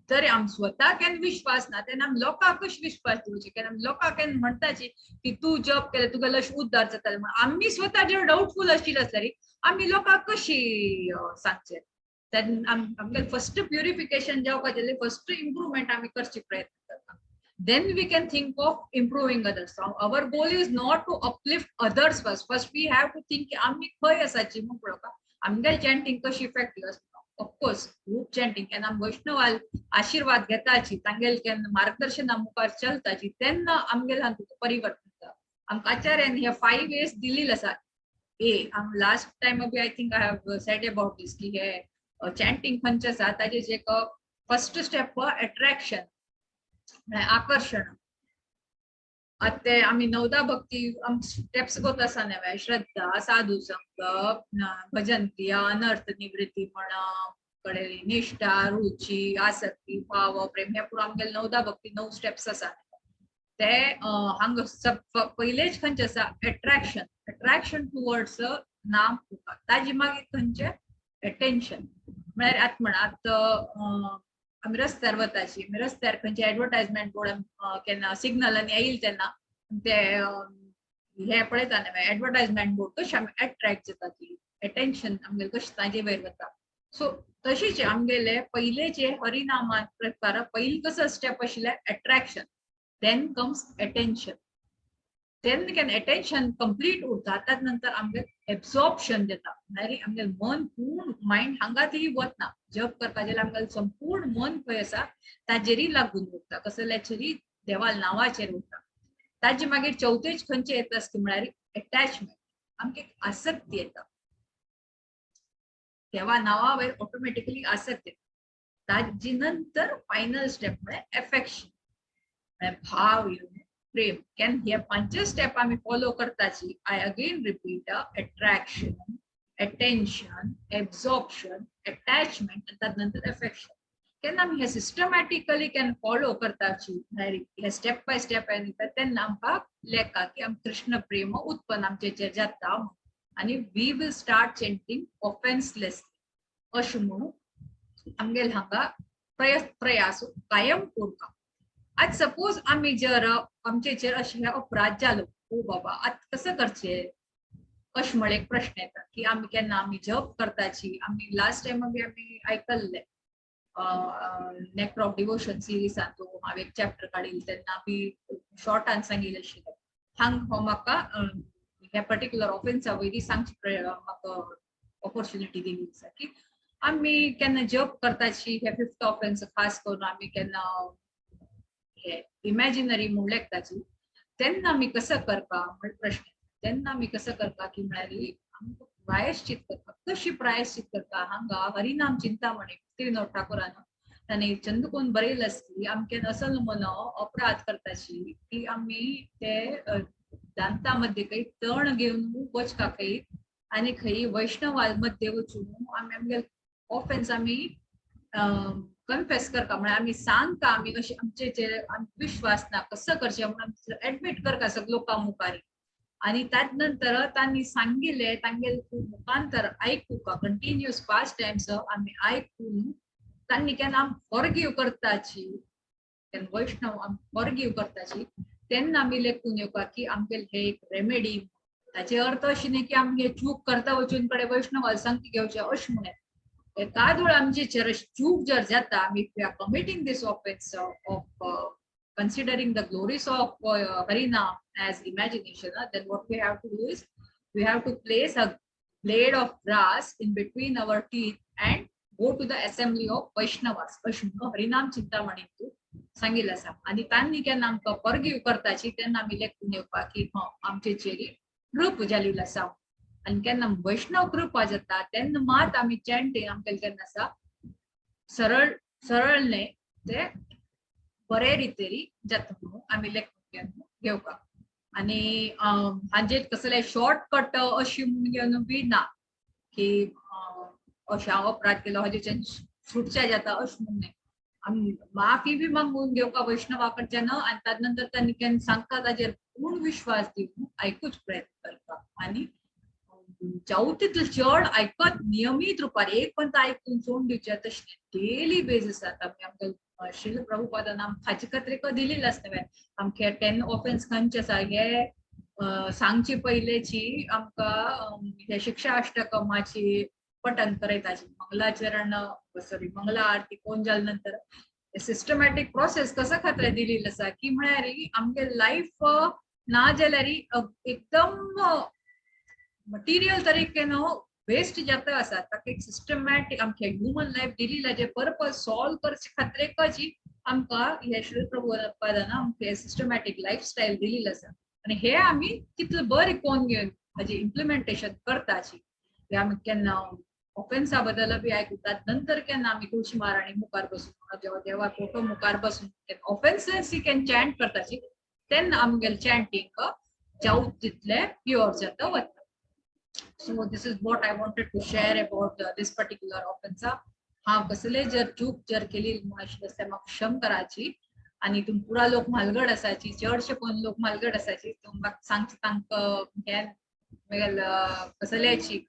तरी आम स्वता केन्ना विश्वास ना, तेन्ना आमी लोकांक कशें विश्वास दिवचे? केन्ना आमी लोकांक केन्ना म्हणटाची की तूं जप केलें तुगेलो अशें उद्धार जातले म्हणून, आमी स्वता जर डाउटफूल आशिल्ले आसल्यार आमी लोकांक कशी सांगचे? तेन्ना आमगेलें फर्स्ट प्युरिफिकेशन जावपाचें, फर्स्ट इम्प्रुवमेंट आमी करचे प्रयत्न करता, then we can think of improving others. So our goal is not to uplift others first. First we have to think की आमी खंय आसाची म्हूण पळोवपा, आमगेले चॅन्टिंग कशी इफेक्टिव्ह आसता. ऑफकोर्स ग्रुप चॅन्टिंग केन्ना आमी वैष्णवाल आशिर्वाद घेताची, तांगेले केन्ना मार्गदर्शना मुखार चलताची, तेन्ना आमगेले हातूंत परिवर्तन जाता. आमकां आचार्यान हे फायव वेज दिल्ले आसा. ए last time B I think I have said about this की हे चॅन्टिंग खंयचें आसा ताजे एक फर्स्ट स्टेप अट्रॅक्शन, म्हळ्यार आकर्शण. आतां ते आमी नवदा भक्ती स्टेप्स गोत आसा न्हय, श्रद्धा, साधू संग, भजन क्रिया, अनर्थ निवृत्ती म्हणा कडे निष्ठा, रुची, आसक्ती, भाव, प्रेम, हे पुरो आमगेले नवदा भक्ती णव स्टेप्स आसा. ते हांगा पयलेच खंयचे आसा? अट्रॅक्शन, अट्रॅक्शन टुवर्ड्स नाम. ताजी मागीर खंयचे? अटेन्शन. म्हळ्यार आतां म्हणा, आतां आमी रस्त्यार वताची, आमी रस्त्यार खंयचे एडवर्टायजमेंट बोर्ड केन्ना सिग्नलांनी येईल तेन्ना ते हे पळयता न्हय, एडवर्टायजमेंट बोर्ड, कशें आमी एट्रॅक्ट जाता ती अटेन्शन आमगेले कशें ताजे वयर वता. सो तशीच आमगेले पयलेचे हरिनामा प्रकार पयलीं कसो स्टेप आशिल्ले? Attraction, then comes attention. Then केन्ना अटेन्शन कंप्लीट उरता, त्याच नंतर आमगे एब्झॉर्प्शन जाता. म्हळ्यार आमगे मन पूर्ण मायंड हांगा तरी वतना जप करपा जाल्यार आमगे संपूर्ण मन खंय आसा ताजेरय लागून उरता, कसल्याचेरय देवाल नांवाचेर उरता. ताजे मागीर चवथेच खंयचे येता आसता म्हळ्यार एटॅचमेंट. आमकां एक आसक्ती येता देवा नांवा वयर, ऑटोमॅटिकली आसक्ती येता. ताजी नंतर फायनल स्टेप म्हळ्यार एफेक्शन, म्हळ्यार भाव येवन प्रेम. केन्ना हे पांच स्टेप आमी follow करताची, I again repeat, attraction, attention, absorption, attachment आनी ताजे नंतर एफेक्शन, केन्ना आमी हे सिस्टमॅटिकली केन्ना फॉलो करताची, म्हळ्यार हे स्टेप बाय स्टेप येता, तेन्ना आमकां लेखा की आम कृष्ण प्रेम उत्पन्न आमचेचेर जाता आनी we will start chanting offenceless. अशें म्हणून आमगेले हांगा प्रयास कायम उरता. आज सपोज आमी जर आमचेचेर अशे हे अपराध जालो, ओ बाबा, आतां कसं करचें अशें म्हळ्यार एक प्रश्न येता की आमी केन्ना आमी जप करताची, आमी लास्ट टायम बी आमी आयकल्ले नेक्टर ऑफ डिवोशन सिरिजान तो हांव एक चॅप्टर काडिल्ले, तेन्ना बी शॉर्टान सांगिल्लें आशिल्लें. हांग हो म्हाका ह्या पर्टिक्युलर ऑफेन्सा वयली सांगची म्हाका ऑपॉर्च्युनिटी दिली आसा की आमी केन्ना जप करताची हे फिफ्थ ऑफेन्स, खास करून आमी केन्ना हे इमॅजिनरी म्हूण लेखताची, तेन्ना आमी कसं करपा म्हण प्रश्न. तेन्ना आमी कसं करपा की म्हळ्यार आमकां प्रायश्चित करपा. कशी प्रायश्चित करपा? हांगा हरिनाम चिंतामणी भक्ती ठाकुरान तांणी चंदकोन बरयलें आसली, आमके असल मनो अपराध करताची की आमी ते दांता मध्ये काही तण घेवन वचका खंय आनी खंय वैष्णवा मध्ये वचून आमी आमगे ऑफेन्स आमी कन्फेस करता, म्हळ्यार आमी सांगता, आमी अशें आमचे विश्वास ना, कसं करचें म्हणून एडमीट करता सगळे लोकां मुखार. आनी त्याच नंतर तांणी सांगिल्लें तांगेले मुखांतर आयकुका, कंटिन्युअस पास्ट टायम्स आमी आयकून तांणी केन्ना आम फॉरगिव करताची, केन्ना वैष्णव आम फॉरगिव करताची, तेन्ना आमी लेखून येवपा की आमगेले हे एक रेमेडी. ताचे अर्थ अशी न्ही की आमी हे चूक करता वचून कडे वैष्णव संगती घेवचे अशें म्हणून. एकाद वेळ आमचे चूक जर जाता, आमी committing this offence of considering the glories of Harinam as imagination, then what we have to do is we have to place a blade of grass in between our teeth and go to the assembly of Vaishnavas. अशें म्हणून हरिनाम चिंतामणी. सांगिल्लें आसा. आनी तांणी केन्ना आमकां फॉरगीव करताची तेन्ना आमी लेखून येवपाक की आमचे चेरी कृप जाल्ली आसा. आनी केन्ना वैष्णव कृपा जाता तेन्ना मात आमी चॅन्टिंग आमकां केन्ना आसा सरळ सरळ न्हय ते बरे रितेरी जाता म्हणून आमी लेखून घेवपाक. आनी हांजे कसले शॉर्टकट अशी म्हणून घेवन बी ना की अशें हांव अपराध केलो हाजेच्यान सुटचे जाता अशें म्हणून न्हय. आमी माफी बी मागून घेवपाक वैष्णवा कडच्यान आनी ताजे नंतर तांणी केन्ना सांगता ताजेर पूर्ण विश्वास दिवन आयकूच प्रयत्न करपाक. आनी जावं तितलें चड आयकत नियमीत रुपार एक पण आयकून सोडून दिवचें तशें डेली बेजिसार आमी आमकां श्रील प्रभुपादान आमकां हाचे खातीर दिलेलें आसता. आमचे 10 ऑफेन्स खंयचे आसा हे सांगचे पयलेची आमकां हे शिक्षा अष्टकमाची पठन करयताची मंगलाचरण सॉरी मंगला आरती कोण जाले नंतर सिस्टमॅटीक प्रोसेस कसो खातीर दिलेली आसा की म्हळ्यार आमगे लायफ ना जाल्यार एकदम मटिरियल तरीकेन वेस्ट जाता आसा. ताका एक सिस्टमॅटीक आमचे ह्युमन लायफ दिलेला जे पर्पज सॉल्व करचे खातीर आमकां हे श्री प्रभुपादान आमचे सिस्टमॅटीक लायफस्टायल दिलेली आसा. आनी हे आमी तितले बरें कोण घेवन हाजे इम्प्लिमेंटेशन करताची हे आमी केन्ना ऑफेन्सा बद्दल बी आयकतात नंतर केन्ना आमी तुळशी महाराणी मुखार बसून जेव्हा देवा फोटो मुखार बसून ऑफेन्सेस can chant करताची तेन्ना आमगेले चॅन्टींग जावं तितले प्युअर जाता वता. So this is what I wanted to share about this particular offense. हांव कसले जर चूक जर केली आशिल्ले आसल्यार म्हाका क्षम कराची. आनी तुम पुरा लोक म्हालगड आसाची, चडशे कोण लोक म्हालगड आसाची, तुमकां सांगचे तांकां हें कसल्याची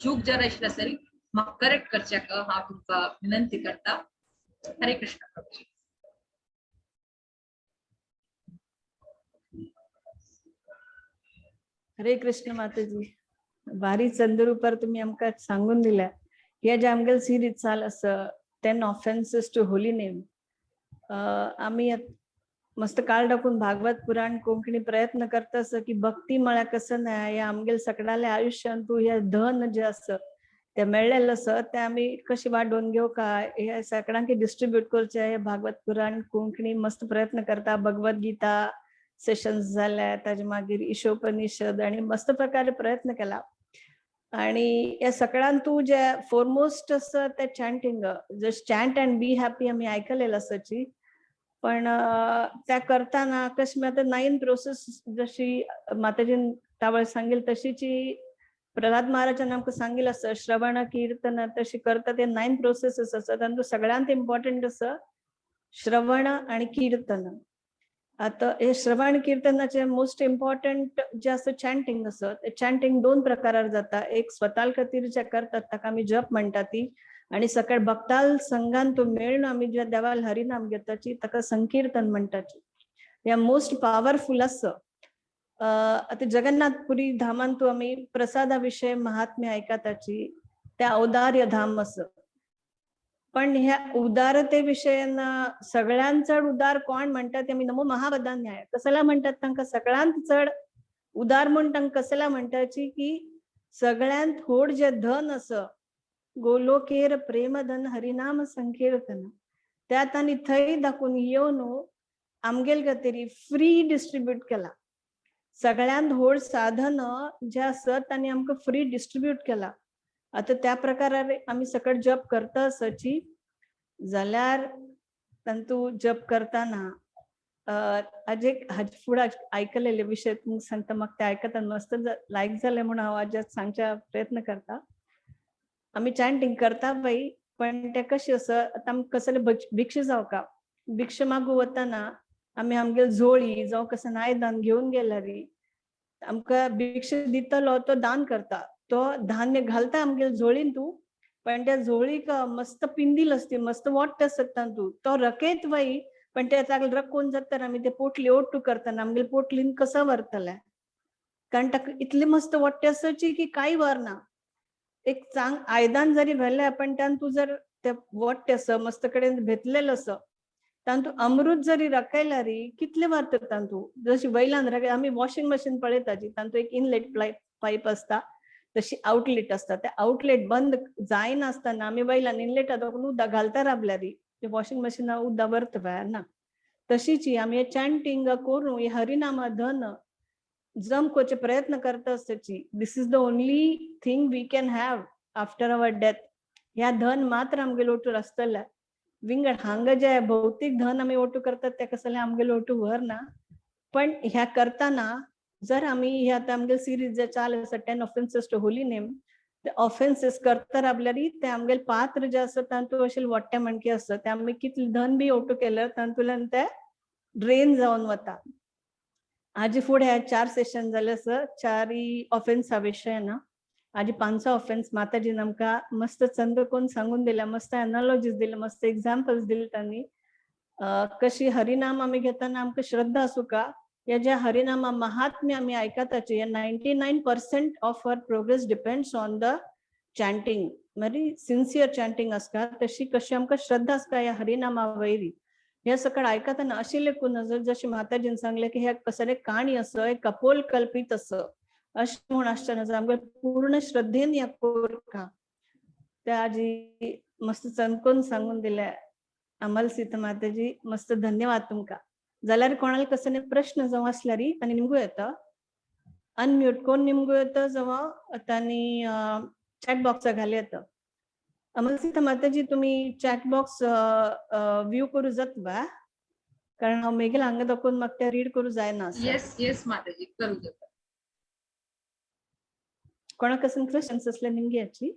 चूक जर आशिल्ली आसल्यार म्हाका करेक्ट करच्याक हांव तुमकां विनंती करता. हरे कृष्ण प्रभुजी. हरे कृष्ण माताजी. भारी चंद्रूपार तुम्ही आमकां सांगून दिल्या. हे जे आमगेले सिरीज चाल आसा 10 ऑफेन्सेस टू होली नेम, आमी मस्त काळ टाकून भागवत पुराण कोंकणी प्रयत्न करता आसा की भक्ती म्हळ्यार कसं न्हय, हे आमगेले सगळ्याले आयुष्यान तूं हे धन जे आसा ते मेळ्ळेलें आसा ते आमी कशें वाडोवन घेवका, हे सगळ्यांक डिस्ट्रीब्यूट करचे हे भागवत पुराण कोंकणी मस्त प्रयत्न करता. भगवत गीता सेशन्स जाल्या, ताजे मागीर ईशोपनिषद आनी मस्त प्रकारे प्रयत्न केला. आणि या सगळ्यान तूं जे फोरमोस्ट आसा ते chanting, just chant and be happy आमी आयकलेलं आसाची. पण त्या करताना कशें आतां 9 प्रोसेस जशी माताजीन तावळ सांगेल तशीची प्रल्हाद महाराजान आमकां सांगिल्लें आसा श्रवण कीर्तन तशी करता ते 9 प्रोसेसीस आसा. तातूंत सगळ्यांत इम्पॉर्टंट आसा श्रवण आनी कीर्तन. आतां हे श्रवण कीर्तनाचे मोस्ट इम्पॉर्टंट जे आसा चॅन्टिंग आसा. ते चॅन्टिंग 2 प्रकारार जाता. एक स्वता खातीर जे करतात ताका आमी जप म्हणटा ती, आनी सकाळ भक्ताल संघान तो मेळून आमी जे देवाल हरिनाम घेताची ताका संकीर्तन म्हणटाची. हे मोस्ट पावरफुल आसा. आतां जगन्नाथपुरी धामान तूं आमी प्रसादा विशय महात्म्य आयकताची, त्या औदार्य धाम आसा. पण ह्या उदारते विशयान सगळ्यांत चड उदार कोण म्हणटात ते आमी नमो महावदान्याय कसला म्हणटात. तांकां सगळ्यांत चड उदार म्हूण तांकां कसला म्हणटाची की सगळ्यांत व्हड जे धन आसा गोलोकेर प्रेमधन हरिनाम संकीर्तन, त्या तांणी थंय दाखोवन येवन आमगेल खातीर फ्री डिस्ट्रीब्यूट केला. सगळ्यांत व्हड साधन जे आसा तांणी आमकां फ्री डिस्ट्रीब्यूट केला. आतां त्या प्रकारार आमी सकट जप करता आसाची जाल्यार तांतू जप करतना आज एक हाजे फुडें आयकलेले विशय तुमकां सांगता, म्हाका ते आयकतना मस्त लायक जालें म्हणून हांव आज सांगच्या प्रयत्न करता. आमी चॅन्टिंग करता बाई, पण ते कशें आसा आतां आमकां कसले भिक्षा जावका, भिक्षा मागू वतना आमी आमगेले झोळी जावं कसलें आयदन घेवन गेल्यार आमकां भिक्षा दितलो तो दान करता, तो धान्य घालता आमगेले झोळीन तूं, पण त्या झोळीक मस्त पिंदील आसती, मस्त वाडट आसता तूं, तो रकयत बाई, पण ते रकोवन जाता आमी ते पोटली ओट्टू करतना आमगेले पोटलीन कसो व्हरतले, कारण ताका इतले मस्त वाडटे आसाची की कांय व्हरना. एक चांग आयदन जरी व्हेलें पण त्यान तूं जर ते वाडटे आसा मस्त कडेन भेतलेलो आसा तातूंत अमृत जरी रकयल्यार कितले व्हरता तातूंत, जशी वयल्यान रकय आमी वॉशिंग मशीन पळयताची तातूंत एक इनलेट पायप आसता तशी आउटलेट आसता, ते आउटलेट बंद जायनासतना आमी वयल्यान इनलेटा दाखोवन उदक घालता राबल्यारी वॉशिंग मशीना उदक व्हरता भायर ना, तशीच ही आमी चॅन्टिंग करून हे हरिनामा धन जम करचे प्रयत्न करता आसताची. This is the only thing we can have after our death. ह्या धन मात्र आमगेले ओटूर आसतले. विंगड हांगा जे भौतीक धन आमी ओटू करतात ते कसले आमगेले ओटू व्हरना. पण ह्या करताना जर आमी ह्या आतां आमगेले सिरीज जे चालू आसा 10 ऑफेन्सेस टू होली नेम, ते ऑफेन्सेस करता राबल्यारी ते आमगेले पात्र जे आसा तातूंत अशें वाडटे म्हणके आसता. ते आमी कितले धन बी ओटू केले तातूंतल्यान ते ड्रेन जावन वता. आजी फुडें हे 4 सेशन जाले आसा, चारय ऑफेन्सा विशय ना. आजी पांचो ऑफेन्स माताजीन आमकां मस्त चंद कोन्न सांगून दिल्या, मस्त एनालॉजीज दिले, मस्त एग्जाम्पल्स दिले तांणी. कशी हरिनाम आमी घेतना आमकां श्रद्धा आसूका, ह्या ज्या हरिनामा महात्म्य आमी आयकताचे, हे 99% of our progress depends on the chanting. बरी सिन्सियर चॅन्टिंग आसता तशी कशी आमकां श्रद्धा आसता ह्या हरिनामा वयरी. हे सगळं आयकतना अशें लेखून नजर जशी माताजीन सांगले की हे कसले काणी असो एक कपोल कल्पित असो अशें म्हूण आसचें ना, आमकां पूर्ण श्रद्धेन ह्या कोरका. त्या आजी मस्त चमकून सांगून दिले अमल सीता माताजी, मस्त धन्यवाद तुमकां. जाल्यार कोणाला कसले प्रश्न जावं आसल्यार तांणी निमगू येता, अनम्यूट कोण निमगू येता जावं तांणी चॅट बॉक्सा घाली येता. अमल सीता माताजी, तुम्ही चॅट बॉक्स व्यू करू जात बा? कारण हांव मेगेल हांगा दाखोवन म्हाका ते रीड करू जायना. येस येस माताजी, करू जाता. कोणाक कसले क्वेश्चन्स असले निमगी याची.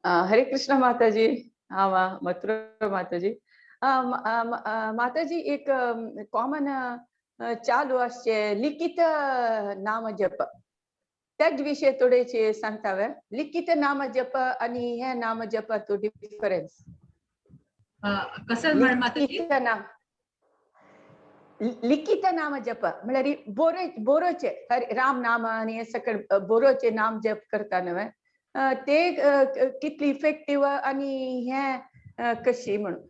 हरे कृष्ण माताजी. हा मथुरा माताजी. माताजी, एक कॉमन चालू आसचे लिखित नाम जप, त्याच विषय थोडेसे सांगता. लिखित नाम जप आणि हे नाम जप तो डिफरन्स कसं म्हण माताजी? लिखित नाम जप म्हळ्यार बोरे बोरोचे हरे राम नाम आणि हे सगळं बोरोचे नाम जप करता न्हय, ते कितली इफेक्टिव्ह आणि हे कशी म्हणून?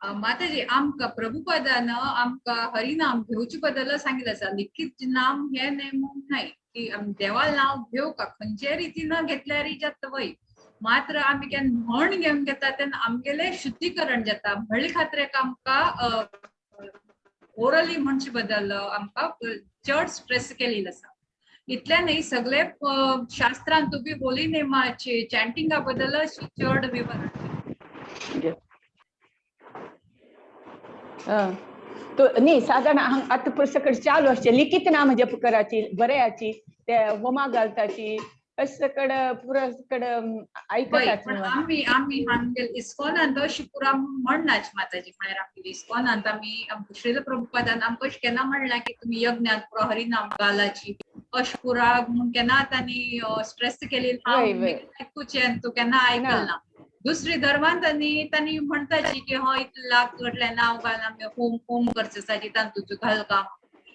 माताजी, आमकां प्रभुपदान आमकां हरिनाम घेवचे बद्दल सांगितलं आसा. लिखित नाम हे न्हय म्हूण न्हय की देवाल नांव घेवका खंयचे रितीन घेतल्यार जाता वय, मात्र आमी केन्ना म्हण घेवन घेता तेन्ना आमगेलें शुद्धीकरण जाता. म्हणले खातीर एक आमकां ओरली म्हणचे बद्दल आमकां चड स्ट्रेस केलेलो आसा. इतलें न्हय, सगळे शास्त्रांत बी होली नेमाचे चॅन्टिंगा बद्दल अशी चड विवरण. तो न्ही साधारण आतां सगळें चालू आसचें लिखित नाम जप कराची बरयाची, ते होमा घालताची, अशें सगळें पुरो सगळें आयकतात. पण आमी आमी हांगेल इस्कॉनांत अशी पुरा म्हणनाच माताजी. म्हळ्यार आमगेली इस्कॉनांत आमी श्रील प्रभुपादान आमकां अशें केन्ना म्हणलां की तुमी यज्ञात पुरो हरिनाम घालाची अशें पुरा म्हूण केन्ना तांणी स्ट्रेस केली हांव आयकुचें तूं केन्ना आयकल ना. दुसरी धर्मान तांणी तांणी म्हणटाची की हय इतले लाख कडलें नांव घाल, आमी होम होम करचें आसा तांतूचो घालका.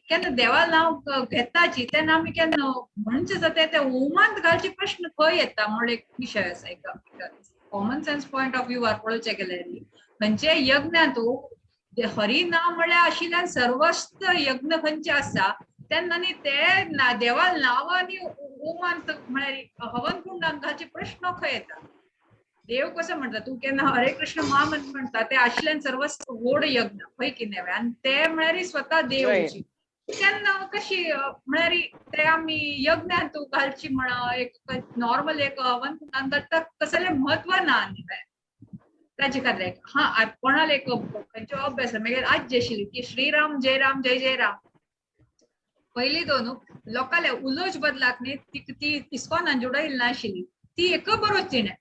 केन्ना देवा नांव घेताची तेन्ना आमी केन्ना म्हणचे जाता ते होमांत घालचे प्रश्न खंय येता म्हण एक विशय आसा. एक common sense point of view पळोवचें गेल्यार खंयचे यज्ञांत हरिनाम म्हळ्यार आशिल्ल्यान सर्वस्त यज्ञ खंयचे आसा तेन्ना न्ही ते देवा नांव आनी होमांत म्हळ्यार हवन कुंडांत घालचे प्रश्न खंय येता. देव कसो म्हणटा तूं केन्ना हरे कृष्ण महामंत्र म्हणटा ते आशिल्ल्यान सर्वस्त व्हड यज्ञ खंय कितें आनी ते म्हळ्यार स्वता देव तेन्ना कशी म्हळ्यार ते आमी यज्ञांत घालची म्हण एक नॉर्मल एक हवन कुंडांत घालता कसलें म्हत्व ना आनी ताचे खातीर. हा कोणाले एक खंयचो अभ्यास मागीर आजी आशिल्ली की श्रीराम जय राम जय जय राम. पयलीं दोन लोकांले उलोवच बदलाक न्ही ती इस्कॉनान जुडयली नाशिल्ली, ती एक बरोच तिणें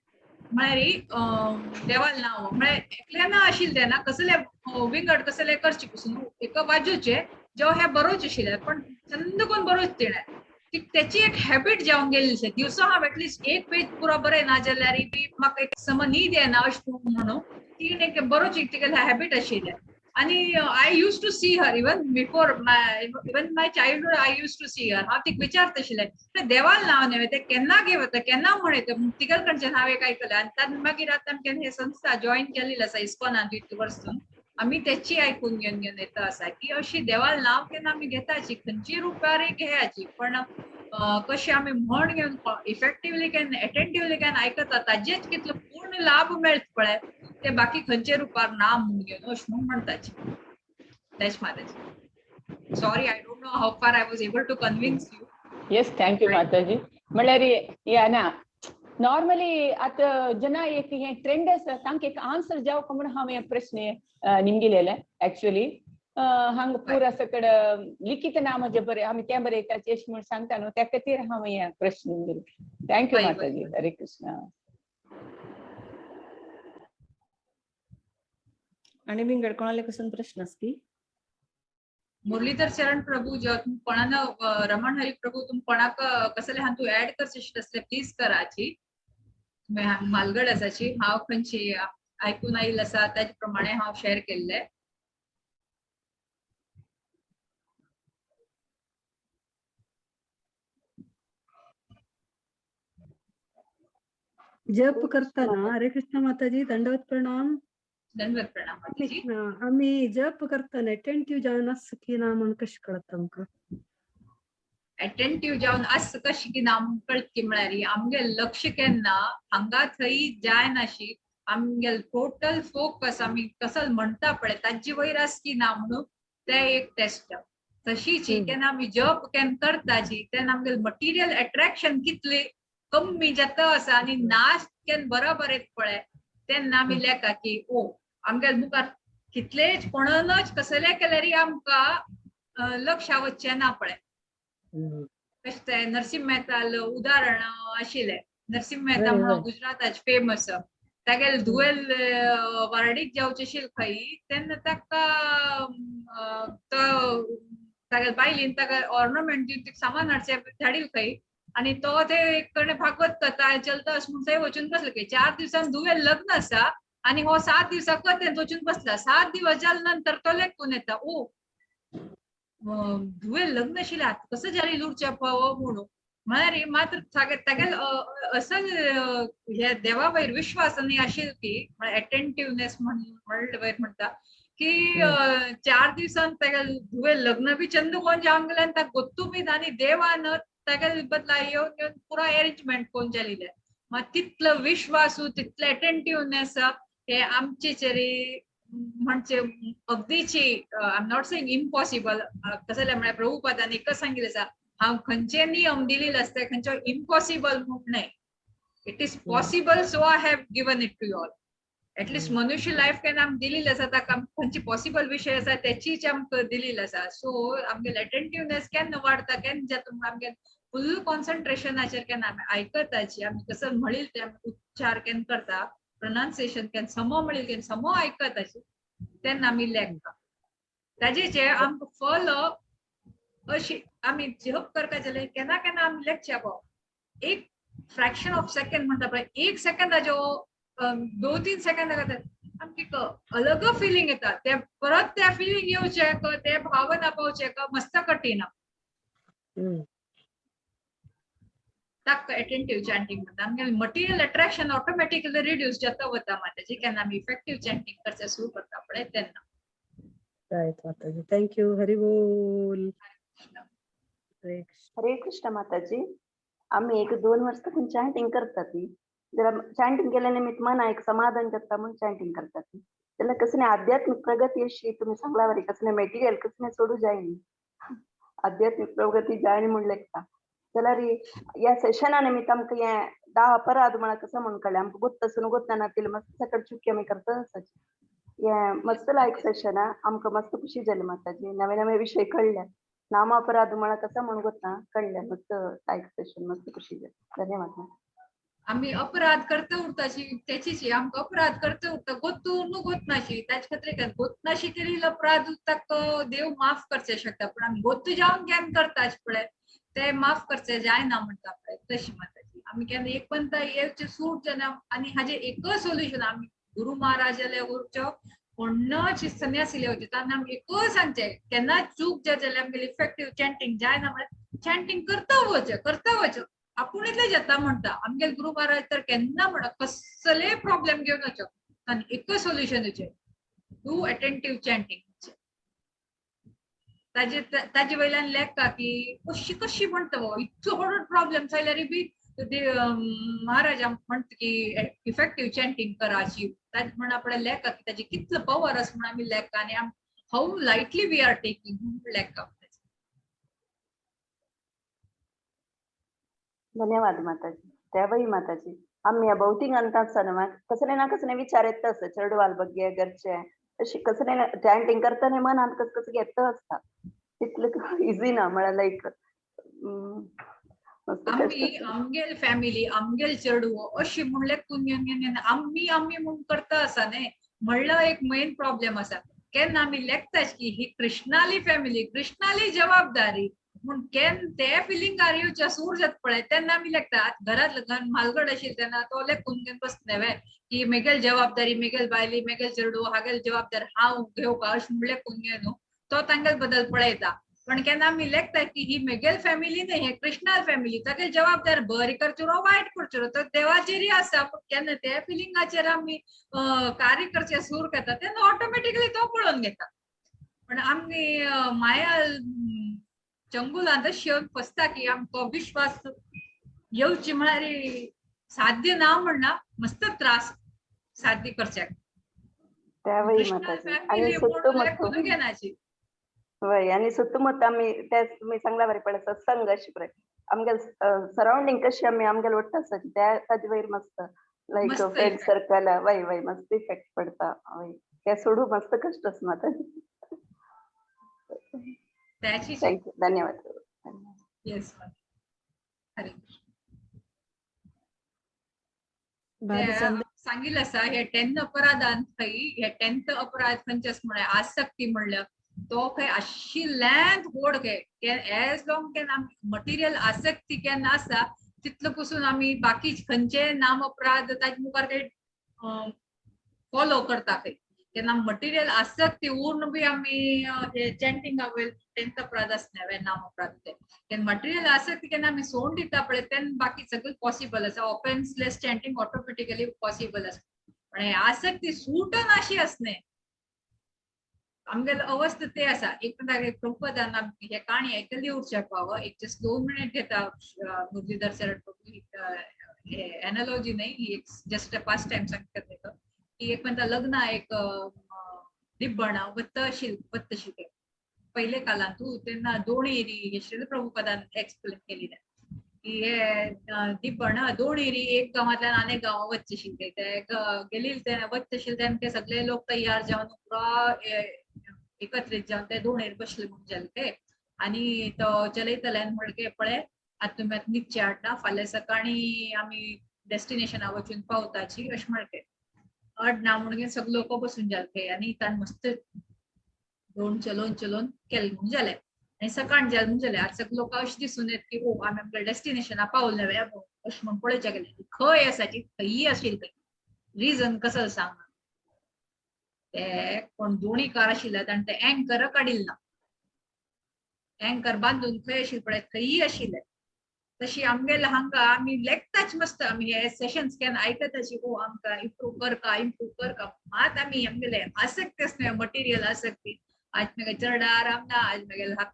म्हळ्यार देवाल नांव म्हळ्यार एकल्या ना आशिल्लें तेन्ना कसले विंगड कसले करचे पसून एक बाजूचे जेव्हा हे बरोच आशिल्ले पण चंद कोण बरोच तिणें ती त्याची एक हॅबिट जावन गेल्ली आसा. दिवसा हांव एटलिस्ट एक पेज पुरो बरें ना जाल्यार बी म्हाका एक सम न्हीद येना अशें म्हणून तिणें एक बरोच एक तिगेलें हॅबिट आशिल्लें. आनी I use to see her even before my even my childhood I use to see her. हांव तिका विचारता आशिल्लें देवाल नांव न्हय तें केन्ना घेवता केन्ना म्हणयता तिगेल कडच्यान हांवें एक आयकलें. आनी तातूंत मागीर आतां आमच्यान हे संस्था जॉयन केल्ली आसा इस्कॉनान इतले वर्सून आमी त्याची आयकून घेवन घेवन येता आसा की अशी देवाल नांव केन्ना आमी घेताची खंयची रुपार घेयाची पण कशें आमी म्हण घेवन इफेक्टिवली केन्ना एटेंटिवली केन्ना आयकता ताजेच कितलो पूर्ण लाभ मेळत पळय ते बाकी खंयचे रुपार ना म्हूण घेवन अशें म्हूण म्हणटाचे. तेच माताजी. Sorry, I don't know how far I was able to convince you. Yes, thank you Mataji. म्हणल्यार या ना नॉर्मली आतां जेन्ना एक हें ट्रेंड आसा तांकां एक आन्सर जावं म्हणून हांव हे प्रश्न निमगिलेले. एक्चुअली हांगा पूरा सकड लिखित नाम जे बरें आमी तें बरयताचे अशें म्हूण सांगता न्हू, त्या खातीर हांव हे प्रश्न निमगिले. Thank you Mataji. Hare Krishna. आणि विंगड कोणाला कसून प्रश्न असती? मुरलीधर चरण प्रभू जेव्हा तुम कोणान रमण हरी प्रभू तुम कोणाक कसले हांतू ऍड करचे असले प्लीज कराची. मालगड आसाची हांव खंयची आयकून आयिल्ल आसा त्याच प्रमाणे हांव शेअर केल्ले. जप करताना हरे कृष्ण माताजी दंडवत प्रणाम. दंडवत प्रणाम माताजी. आम्ही जप करताना अटेंटिव्ह जावन आसता की ना म्हण कशें कळता आमकां? अटेंटिव्ह जावन आसता कशें की ना म्हूण कळत की म्हळ्यार आमगे लक्ष केन्ना हांगा थंय जायनाशी आमगे टोटल फोकस आमी कसल म्हणटा पळय ताजे वयर आस की ना म्हणून ते एक टेस्ट. तशीच केन्ना आमी जप केन्ना करताची तेन्ना आमगे मटिरियल अट्रॅक्शन कितले कमी जाता आसा आनी नाश केन्ना बरोबर येत पळय तेन्ना आमी लेखा की ओ आमगे मुखार कितलेच कोणनच कसले केल्यार आमकां लक्ष वचचें ना पळय. तशें तें नरसिंह मेहताल उदाहरण आशिल्लें. नरसिंह मेहता म्हणून गुजराताच फेमस, तागेले धुवेल वार्डीक जावचें आशिल्लें खंय तेन्ना ताका तो तागेले बायलेन ताका ऑर्नामेंट दिवन ताका सामान हाडचें धाडिल्लें खंय आनी तो ते एक कडेन भागवत कथा चलता अशें म्हूण थंय वचून बसले खंय. 4 दिवसान धुवेल लग्न आसा आनी हो 7 दिवसां कथेंत वचून बसला. 7 दिवस जाले नंतर तो लेखून येता ओ धुवेल लग्न आशिल्लें आतां कसं जालें लुरचें पावो म्हणून. म्हळ्यार मात्र तागेल असल हे देवा वयर विश्वास आनी आशिल्लो की म्हळ्यार एटेंटिवनेस म्हणले वयर म्हणटा की 4 दिवसान तागेल धुवेल लग्न बी चंद कोण जावन गेलें आनी ताका गोत्तू बी आनी देवान तागेल बदला येवन येवन पुरा अरेंजमेंट कोण जालें. मात तितलो विश्वास तितलो एटेंटिवनेस हे आमचे चेरी म्हणजे अगदीची I am not saying impossible. कसं जालें म्हळ्यार प्रभुपादान एकच सांगिल्लें आसा हांव खंयचे नियम दिलेले आसता खंयचो इम्पॉसिबल म्हूण न्हय. It is possible so I have given it to all. At least मनुष्य लायफ केन्ना आमकां दिलेली आसा ताका खंयची पॉसिबल विशय आसा त्याचीच आमकां दिलेली आसा. सो आमगेले अटेंटिवनेस केन्ना वाडता केन्ना जाता म्हूण आमगे फुल कॉन्सन्ट्रेशनाचेर केन्ना आमी आयकताची आमी कसं म्हणील ते आमी उच्चार केन्ना करता प्रोनाउन्सिएशन केन्ना समो म्हणील केन्ना समो आयकताची तेन्ना आमी लेखता ताजेचे आमकां फल अशी आमी जप करता जाल्यार केन्ना केन्ना आमी लेखचे पळय एक फ्रॅक्शन ऑफ सेकंड म्हणटा पळय 1 सेकंदाच्यो 2-3 सेकंद आमकां एक अलग फिलिंग येता ते परत त्या फिलिंग येवचें ते भावना पावचें मस्त कठीण. ताका एटेंटिव्ह चॅन्टिंग म्हणटा. आमगेलें मटिरियल अट्रॅक्शन ऑटोमॅटिकली रिड्यूस जाता वता माताजी केन्ना आमी इफेक्टिव्ह चॅन्टिंग करचें सुरू करता पळय तेन्ना. रायट माताजी, thank you. Hari बोल. हरे कृष्ण माताजी. आम्ही 1-2 वर्ष साकून चॅन्टिंग करतात न्ही. जरा चॅन्टिंग केल्या निमित्त मना एक समाधान जाता म्हणून चॅन्टिंग करतात न्ही. त्याला कसं नाही आध्यात्मिक प्रगती अशी तुम्ही सांगला कसं नाही मेटेरियल कसं नाही सोडू जायनी आध्यात्मिक प्रगती जायनी म्हणून लेखता. जाल्यार ह्या सेशना निमित्त आमकां हें 10 अपराध म्हणा कसं म्हूण कळ्ळें आमकां गोत्त आसून गोत्त नातिल्लें मस्त सकट चुकी आमी करता आसाची. हें मस्त लायक सेशन आमकां मस्त खुशी जाली माताजी. नवे नवे विशय कळ्ळे नामापराध म्हणा कसं म्हूण गोत्ता कळ्ळे मस्त लायक सेशन मस्त खुशी जाली. धन्यवाद. आमी अपराध करता उरताशी त्याचीच आमकां अपराध करता उरता गोत्तू न्हू गोतनाशी ताचे खातीर गोतनाशी केली अपराध ताका देव माफ करचे शकता पण आमी गोत्तू जावन केन्ना करता पळय ते माफ करचे जायना म्हणटा पळय तशी माताजी. आमी केन्ना एक पंता येवचे सूट जायना आनी हाजे एकच सोल्युशन आमी गुरु महाराजाले गुरुचो कोणच संन्यासी होते तांना आमी एकच सांगचे केन्ना चूक जात जाल्यार आमगेले इफेक्टिव्ह चॅन्टिंग जायना म्हळ्यार चॅन्टिंग करता वचें करता वचें आपूण इतलें जाता म्हणटा. आमगेले गुरु महाराज तर केन्ना म्हणा कसले प्रॉब्लेम घेवन वचो आनी एकच सोल्युशन दिवचें do attentive chanting. ताजे ताजे वयल्यान लेखता की कशी कशी म्हणटा बाबा इतलो व्हडलो प्रॉब्लेम जाल्यार बी महाराजा म्हणटा की इफेक्टीव चॅन्टींग कराची. ताजे म्हण आपणे लेखा की ताजी कितलो पवर आसा म्हण आमी लेखा आनी how lightly we are taking लेखा. धन्यवाद माताजी. त्यावही माताजी आम्ही भौतिक अंतात आसतना कसले ना कसले विचार येत आसता चेडवाल बग्गे घरचे अशी कसले ना चॅन्टींग करतना मनांत कस कसं घेत आसता तितलें इझी ना म्हळ्यार लायक आमी आमगेल फॅमिली आमगेल चेडू अशी म्हणले घेवन घेवन आमी आमी म्हूण करता आसा न्ही म्हणलं एक मेन प्रॉब्लेम आसा. केन्ना आमी लेखताच की ही कृष्णाली फॅमिली कृष्णाली जबाबदारी म्हूण केन्ना ते फिलिंगार येवचे सूर जाता पळय तेन्ना आमी लेखता. घरांत लग्न म्हालगड आशिल्ले तेन्ना तो लेखून घेवन बसने वे की मेगेल जबाबदारी मेगेल बायली मेगेल चेडू हागेल जबाबदार हांव घेवपा अशें म्हणलें लेखून घेवन न्हू तो तांगेल बद्दल पळयता. पण केन्ना आमी लेखता की ही मेगेल फॅमिली न्ही हे कृष्णाल फॅमिली तागेल जबाबदार बरी करचो रो वायट करचो रो तो देवाचेरय आसा. पूण केन्ना ते फिलिंगाचेर आमी कार्य करचे सूर करता तेन्ना ऑटोमॅटिकली तो पळोवन घेता. पण आमी माया चंगुलांत अशी येवन फसता की आमकां विश्वास येवची म्हळ्यार साध्य ना म्हणना मस्त त्रास साध्य करच्याक. घेनाची वय आणि सुत्तुमत आमी त्याच तुम्ही सांगला बरे पडले सत्संग अशी पळय आमगेल सराउंडिंग कशी आमी आमगेल वट्ट आसा त्या ताजे वयर मस्त लायक फ्रेंड सर्कल वय वय मस्त इफेक्ट पडता. वय ते सोडू मस्त कष्ट आसा माता. Thank you, धन्यवाद. येस हरे. सांगितलं आसा हे 10 अपराधान खंय हे 10th अपराध खंयचे आसा म्हळ्यार आसक्ती म्हणल्यार तो खंय आशिल्ल्यान गोड खंय एज लॉंग केन्ना मटिरियल आसक्ती केन्ना आसा तितलो पसून आमी बाकी खंयचे नाम अपराध ताजे मुखार काही फॉलो करता खंय केन्ना मटिरियल आसक्ती उरून बी आमी हे चॅन्टिंगा वयर 10th अपराध आसना नाम अपराध ते केन्ना मटिरियल आसक्ती केन्ना आमी सोडून दिता पळय तेन्ना बाकी सगळें पॉसिबल आसा. ऑफेन्सलेस चॅन्टिंग ऑटोमॅटिकली पॉसिबल आसा. पण हे आसक्ती सुटन अशी आसने आमगेले अवस्था ते आसा. एक प्रभुपदान हे काणी आयकल्ली उरच्या पाव एक जस्ट 2 मिनिट घेता मुरलीधर शरण प्रभू एनालॉजी न्ही ही एक जस्ट पास्ट टायम सांगता तेका की एक म्हणटा लग्न एक दिब्बणा वत्तशील पहिले कालांतू तेन्ना दोणेरी श्रील प्रभुपदान एक्सप्लेन केली की हे दिब्बण दोणेरी एक गांवांतल्यान आनी गांवां वचशील ते गेली ते वचशील तेन्ना सगळे लोक तयार जावन पुरा एकत्रित जावन ते दोणेर बसले म्हूण जाले ते आनी तो चलयतल्यान म्हणके पळय आतां तुमी आतां निघचे हाडटा फाल्यां सकाळीं आमी डेस्टिनेशना वचून पावताची अशें म्हणके अडना म्हणून सगळे लोक बसून जाले ते आनी ताण मस्त दोन चलोवन चलोवन केले म्हूण जाले आनी सकाळ जालें म्हूण जालें. आतां सगळे लोक अशें दिसून येत की ओ आमी आमच्या डेस्टिनेशना पावले अशें म्हूण पळोवच्या गेले खंय आसाची खंयी आशिल्ली थंय रिजन कसो सांग ते कोण दोणीकार आशिल्ले ताणें ते एंकर काडिल्लें ना एंकर बांदून खंय आशिल्ले पळय खंयी आशिल्ले. तशी आमगेले हांगा आमी लेखताच मस्त आमी हे सेशन्स केन्ना आयकताची ओ आमकां इम्प्रूव करका इम्प्रूव करका मात आमी आमगेले आसक्ती आसना मटिरियल आसक्ती. आज मगे चरडा आराम ना आज मगे हाक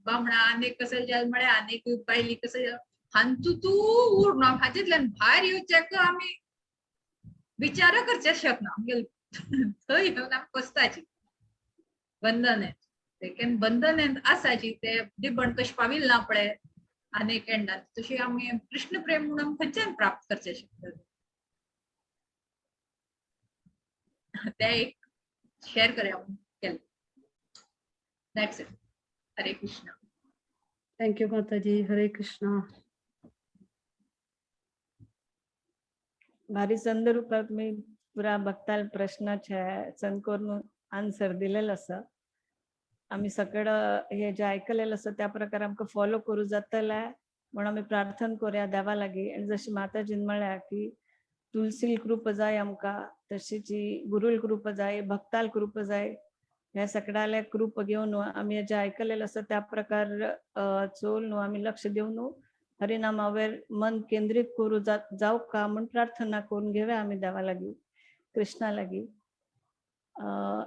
बामणा आनीक कसं जाल म्हळ्यार आनीक बायली कसं हांतू तूं उरना हाचेंतल्यान भायर येवच्याक आमी विचार करचे शकना आमगेले थंय येवन आमी बसताची बंधन ते बंधन आसाची ते दिब्बण कशें पाविल्लें ना पळय आनी एंडान तशी आमी कृष्ण प्रेम म्हणून आमी खंयच्यान प्राप्त करचे शकता ते एक शेअर करया केलें. That's it. Hare Krishna. Thank you Mataji. Hare Krishna. भारी संदर्भात मी पुरा भक्ताल प्रश्नाचे चंद आन्सर दिलेलं आसा. आमी सगळं हे जे आयकलेलं आसा त्या प्रकारे आमकां फॉलो करूं जातलें म्हणून आमी प्रार्थना करूया देवा लागीं. आनी जशी माताजीन म्हळ्या की तुलसील कृपा जाय आमकां तशीच गुरूल कृपा जाय भक्ताल कृपा जाय ह्या सगळ्याले कृपा घेवन आमी जे आयकलेलं आसा त्या प्रकार चोल न्हू आमी लक्ष दिवन हरिनामावेर मन केंद्रीत करू जावं का म्हूण प्रार्थना करून घेवया आमी देवा लागीं कृष्णा लागीं.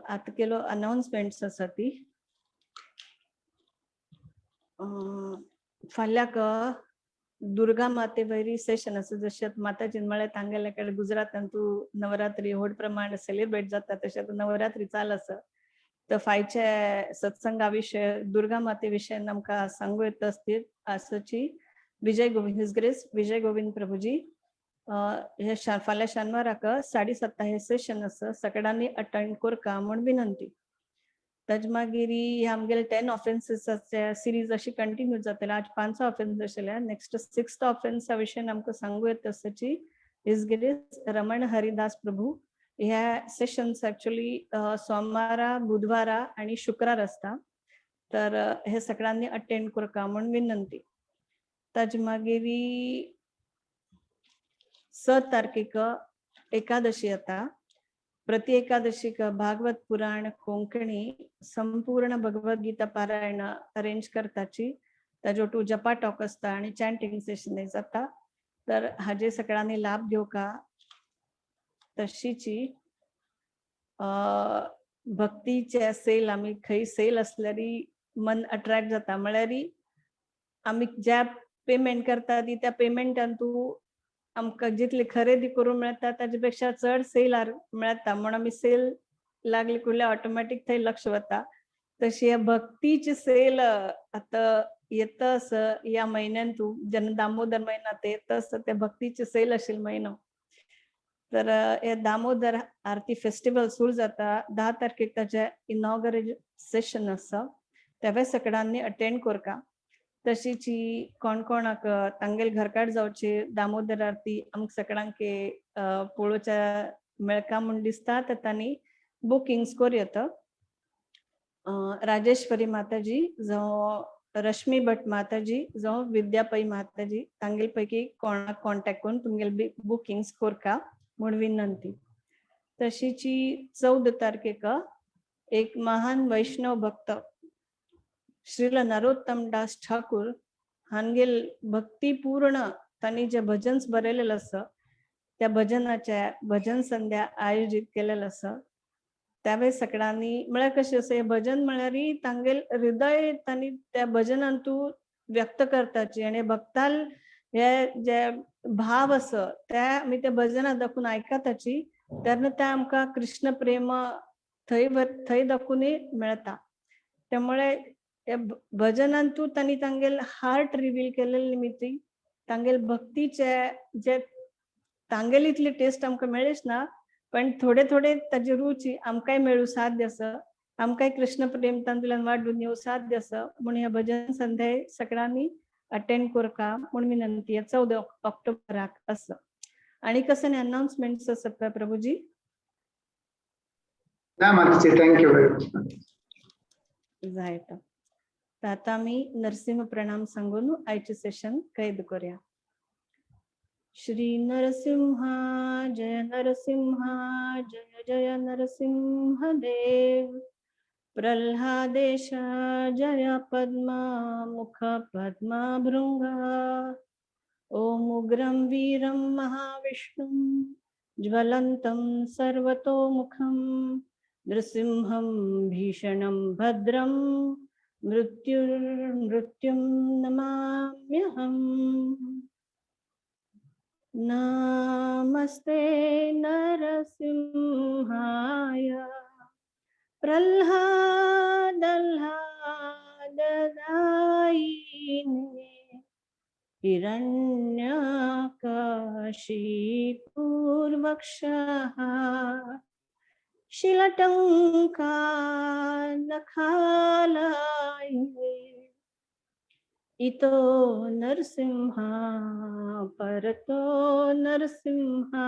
आतां केलो अनाउन्समेंट्स आसा ती. फाल्यांक दुर्गा माते वयरी सेशन आसा. जशें आतां माताजीन म्हळें तांगेल्या कडेन गुजरातान तूं नवरात्री व्हड प्रमाण सेलिब्रेट जाता, तशें आतां नवरात्री चाल आसा. तर फायच्या सत्संगा विशय दुर्गा माते विशयान आमकां सांगू येता असती आसची Vijay Govind, his grace Vijay Govind Prabhuji. हे फाल्यां शेनवाराक 7:30 हे सेशन आसा, सगळ्यांनी अटेंड करका म्हूण विनंती. ताजे मागीर हे आमगेले 10 ऑफेन्सीसाचे सिरीज अशी कंटिन्यू जातले. आज पांचो ऑफेन्स आशिल्ले, नेक्स्ट सिक्स्थ ऑफेन्सा विशयान आमकां सांगू येता आसची his grace Raman Haridas Prabhu. ह्या सेशन्स एक्चुअली सोमारा, बुधवारा आणि शुक्रार आसता, तर हे सगळ्यांनी अटेंड करका म्हूण विनंती. ताजे मागीर 6 तारखेक एकादशी येता. प्रति एकादशीक भागवत पुराण कोंकणी संपूर्ण भगवद्गीता पारायण अरेंज करताची. ताजो टू जपा टॉक आसता आणि चॅन्टिंग सेशन जाता, तर हाजे सगळ्यांनी लाभ घेवका. तशीची भक्तीचे सेल, आमी खंय सेल असल्यारी मन अट्रॅक्ट जाता, म्हळ्यार आमी ज्या पेमेंट करता ती त्या पेमेंटान तूं आमकां जितली खरेदी करूंक मेळटा ताजे पेक्षा चड सेल मेळटा, म्हूण आमी सेल लागली कुडल्या ऑटोमॅटीक थंय लक्ष वता. तशी ह्या भक्तीची सेल आतां येता आसा ह्या म्हयन्यान तूं जेन्ना दामोदर म्हयनो आतां येता आसा, त्या भक्तीची सेल आशिल्लो म्हयनो. तर हे दामोदर आरती फेस्टिवल सुरू जाता 10 तारखेक, ताजे इनॉगरेशन सेशन आसा, तेवूय सगळ्यांनी अटेंड करका. तशीच कोण कोणाक तांगेल घरकाट जावचे दामोदर आरती आमकां सगळ्यांक पळोवच्या मेळका म्हूण दिसता, तर तांणी बुकिंग्स करूं येता. राजेश्वरी माताजी जावं रश्मी भट माताजी जावं विद्या पै माताजी, तांगेल पैकी कोणाक कॉन्टॅक्ट करून तुमगेले बुकिंग्स करका म्हूण विनंती. तशीच 14 तारखेक एक महान वैष्णव भक्त श्रील नरोत्तम दास ठाकूर हांगेल भक्तिपूर्ण तांणी जे भजन्स बरयलेले आसा त्या भजनाच्या भजन संध्या आयोजीत केलेलं आसा. त्यावेळेस सगळ्यांनी म्हळ्यार कशें आसा, हे भजन म्हळ्यार तांगेल हृदय तांणी त्या भजनान तूं व्यक्त करताची आनी भक्ताल हे जे भाव आसा ते आमी त्या भजनां दाखून आयकताची, तेन्ना ते आमकां कृष्ण प्रेम थंय थंय दाखोवनूय मेळटा. त्यामुळे त्या भजनान तूं तांणी तांगेल हार्ट रिवील केलेले निमित्ती तांगेल भक्तीचे जे तांगेल इतली टेस्ट आमकां मेळ्ळीच ना, पण थोडे थोडे ताजी रुची आमकांय मेळूं साध्य आसा, आमकांय कृष्ण प्रेम तातूंतल्यान वाडून येवं साध्य आसा, म्हूण ह्या भजन संध्याय सगळ्यांनी अटेंड करका म्हूण विनंती. 14 ऑक्टोबराक आसा. आनी कसले अनाउन्समेंट्स आसा प्रभुजी? ना माताजी, thank you very much. जायता. तर आता आमी नरसिंह प्रणाम सांगून आयचे सेशन कैद करूया. श्री नरसिंहा जय नरसिंहा जय जय नरसिंह देव, प्रल्हादेश जय पद्मा मुख पद्मा भृंगा, ओम उग्रं वीरं महाविष्णुं ज्वलन्तं सर्वतोमुखं नृसिंहं भीषणं भद्रं मृत्युर्मृत्युं नमाम्यहम्. नमस्ते नरसिंहाय प्रह्लादह्लाददायिने हिरण्यकशिपुर्वक्षः शिलटङ्कानखालाये इतो नरसिंहा परतो नरसिंहा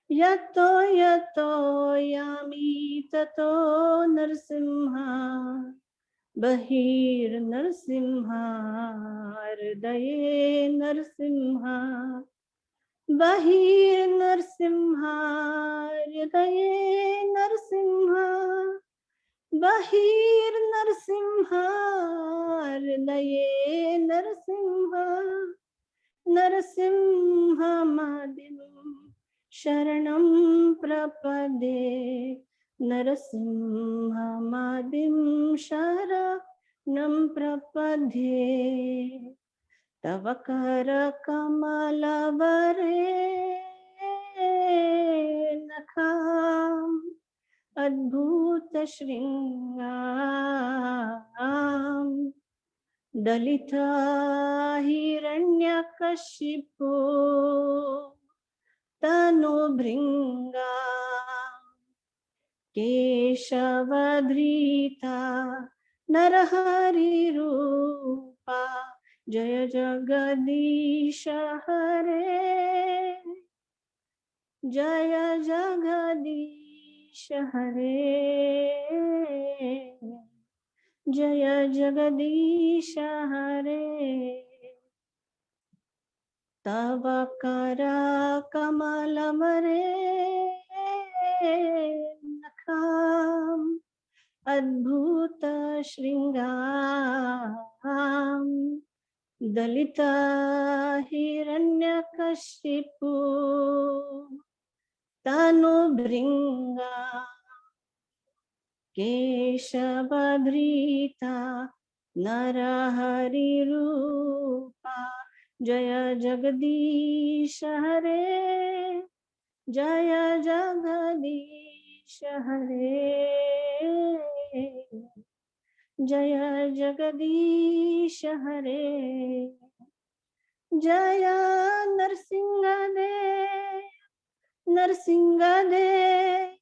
यतो यतो यामि ततो नरसिंहा बहिर्नरसिंहा हृदये नरसिंहा बहिर्नरसिंहा हृदये नरसिंहा बहिर्नरसिंहा हृदये नरसिंहा नरसिंहमादिं शरणं प्रपदे नरसिंहमादिं शरणं प्रपद्ये। तव कर कमलवरे नखाम् अद्भुत शृंगाम् दलित हिरण्यकशिपु तनुभृङ्गा केशवधृता नरहरिरूपा जय जगदीश हरे जय जगदीश हरे जय जगदीश हरे। तव कर कमलमरे नखाम् अद्भुत शृंगाम् दलित हिरण्यकशिपु तनुभृङ्गा केशवधृता नरहरिरूपा जय जगदीश हरे जय जगदीश हरे जय जगदीश हरे। जय नरसिंह देव नरसिंह देव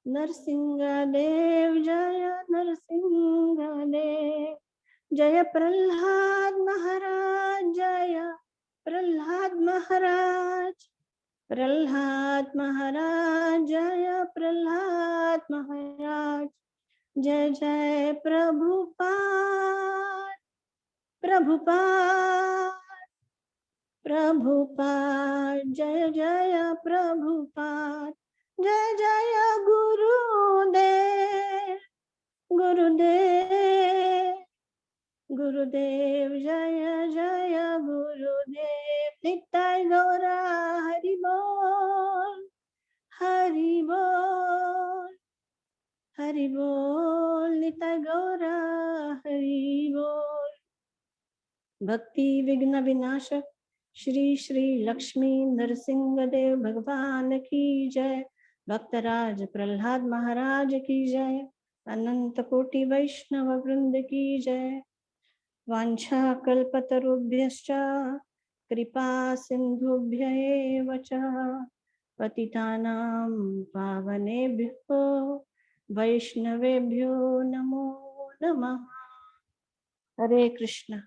नरसिंह देव जय नरसिंह देव जय प्रहलाद महाराज जय प्रहलाद महाराज प्रहलाद महाराज जय प्रहलाद महाराज जय जय प्रभुपाद प्रभुपाद प्रभुपाद जय जय प्रभुपाद जय जय गुरुदेव गुरुदेव गुरुदेव जय जय गुरुदेव। निताई गौरा हरि बोल हरि बोल हरि बोल निताई गौरा हरि बोल। भक्ति विघ्न विनाशक श्री श्री लक्ष्मी नरसिंह देव भगवान की जय। भक्तराज प्रहलाद महाराज की जय। अनंत कोटि वैष्णव वृंद की जय। वाञ्छा कल्पतरुभ्यश्च कृपा सिन्धुभ्य एव च पतितानां पावनेभ्यो वैष्णवेभ्यो नमो नमः। हरे कृष्ण।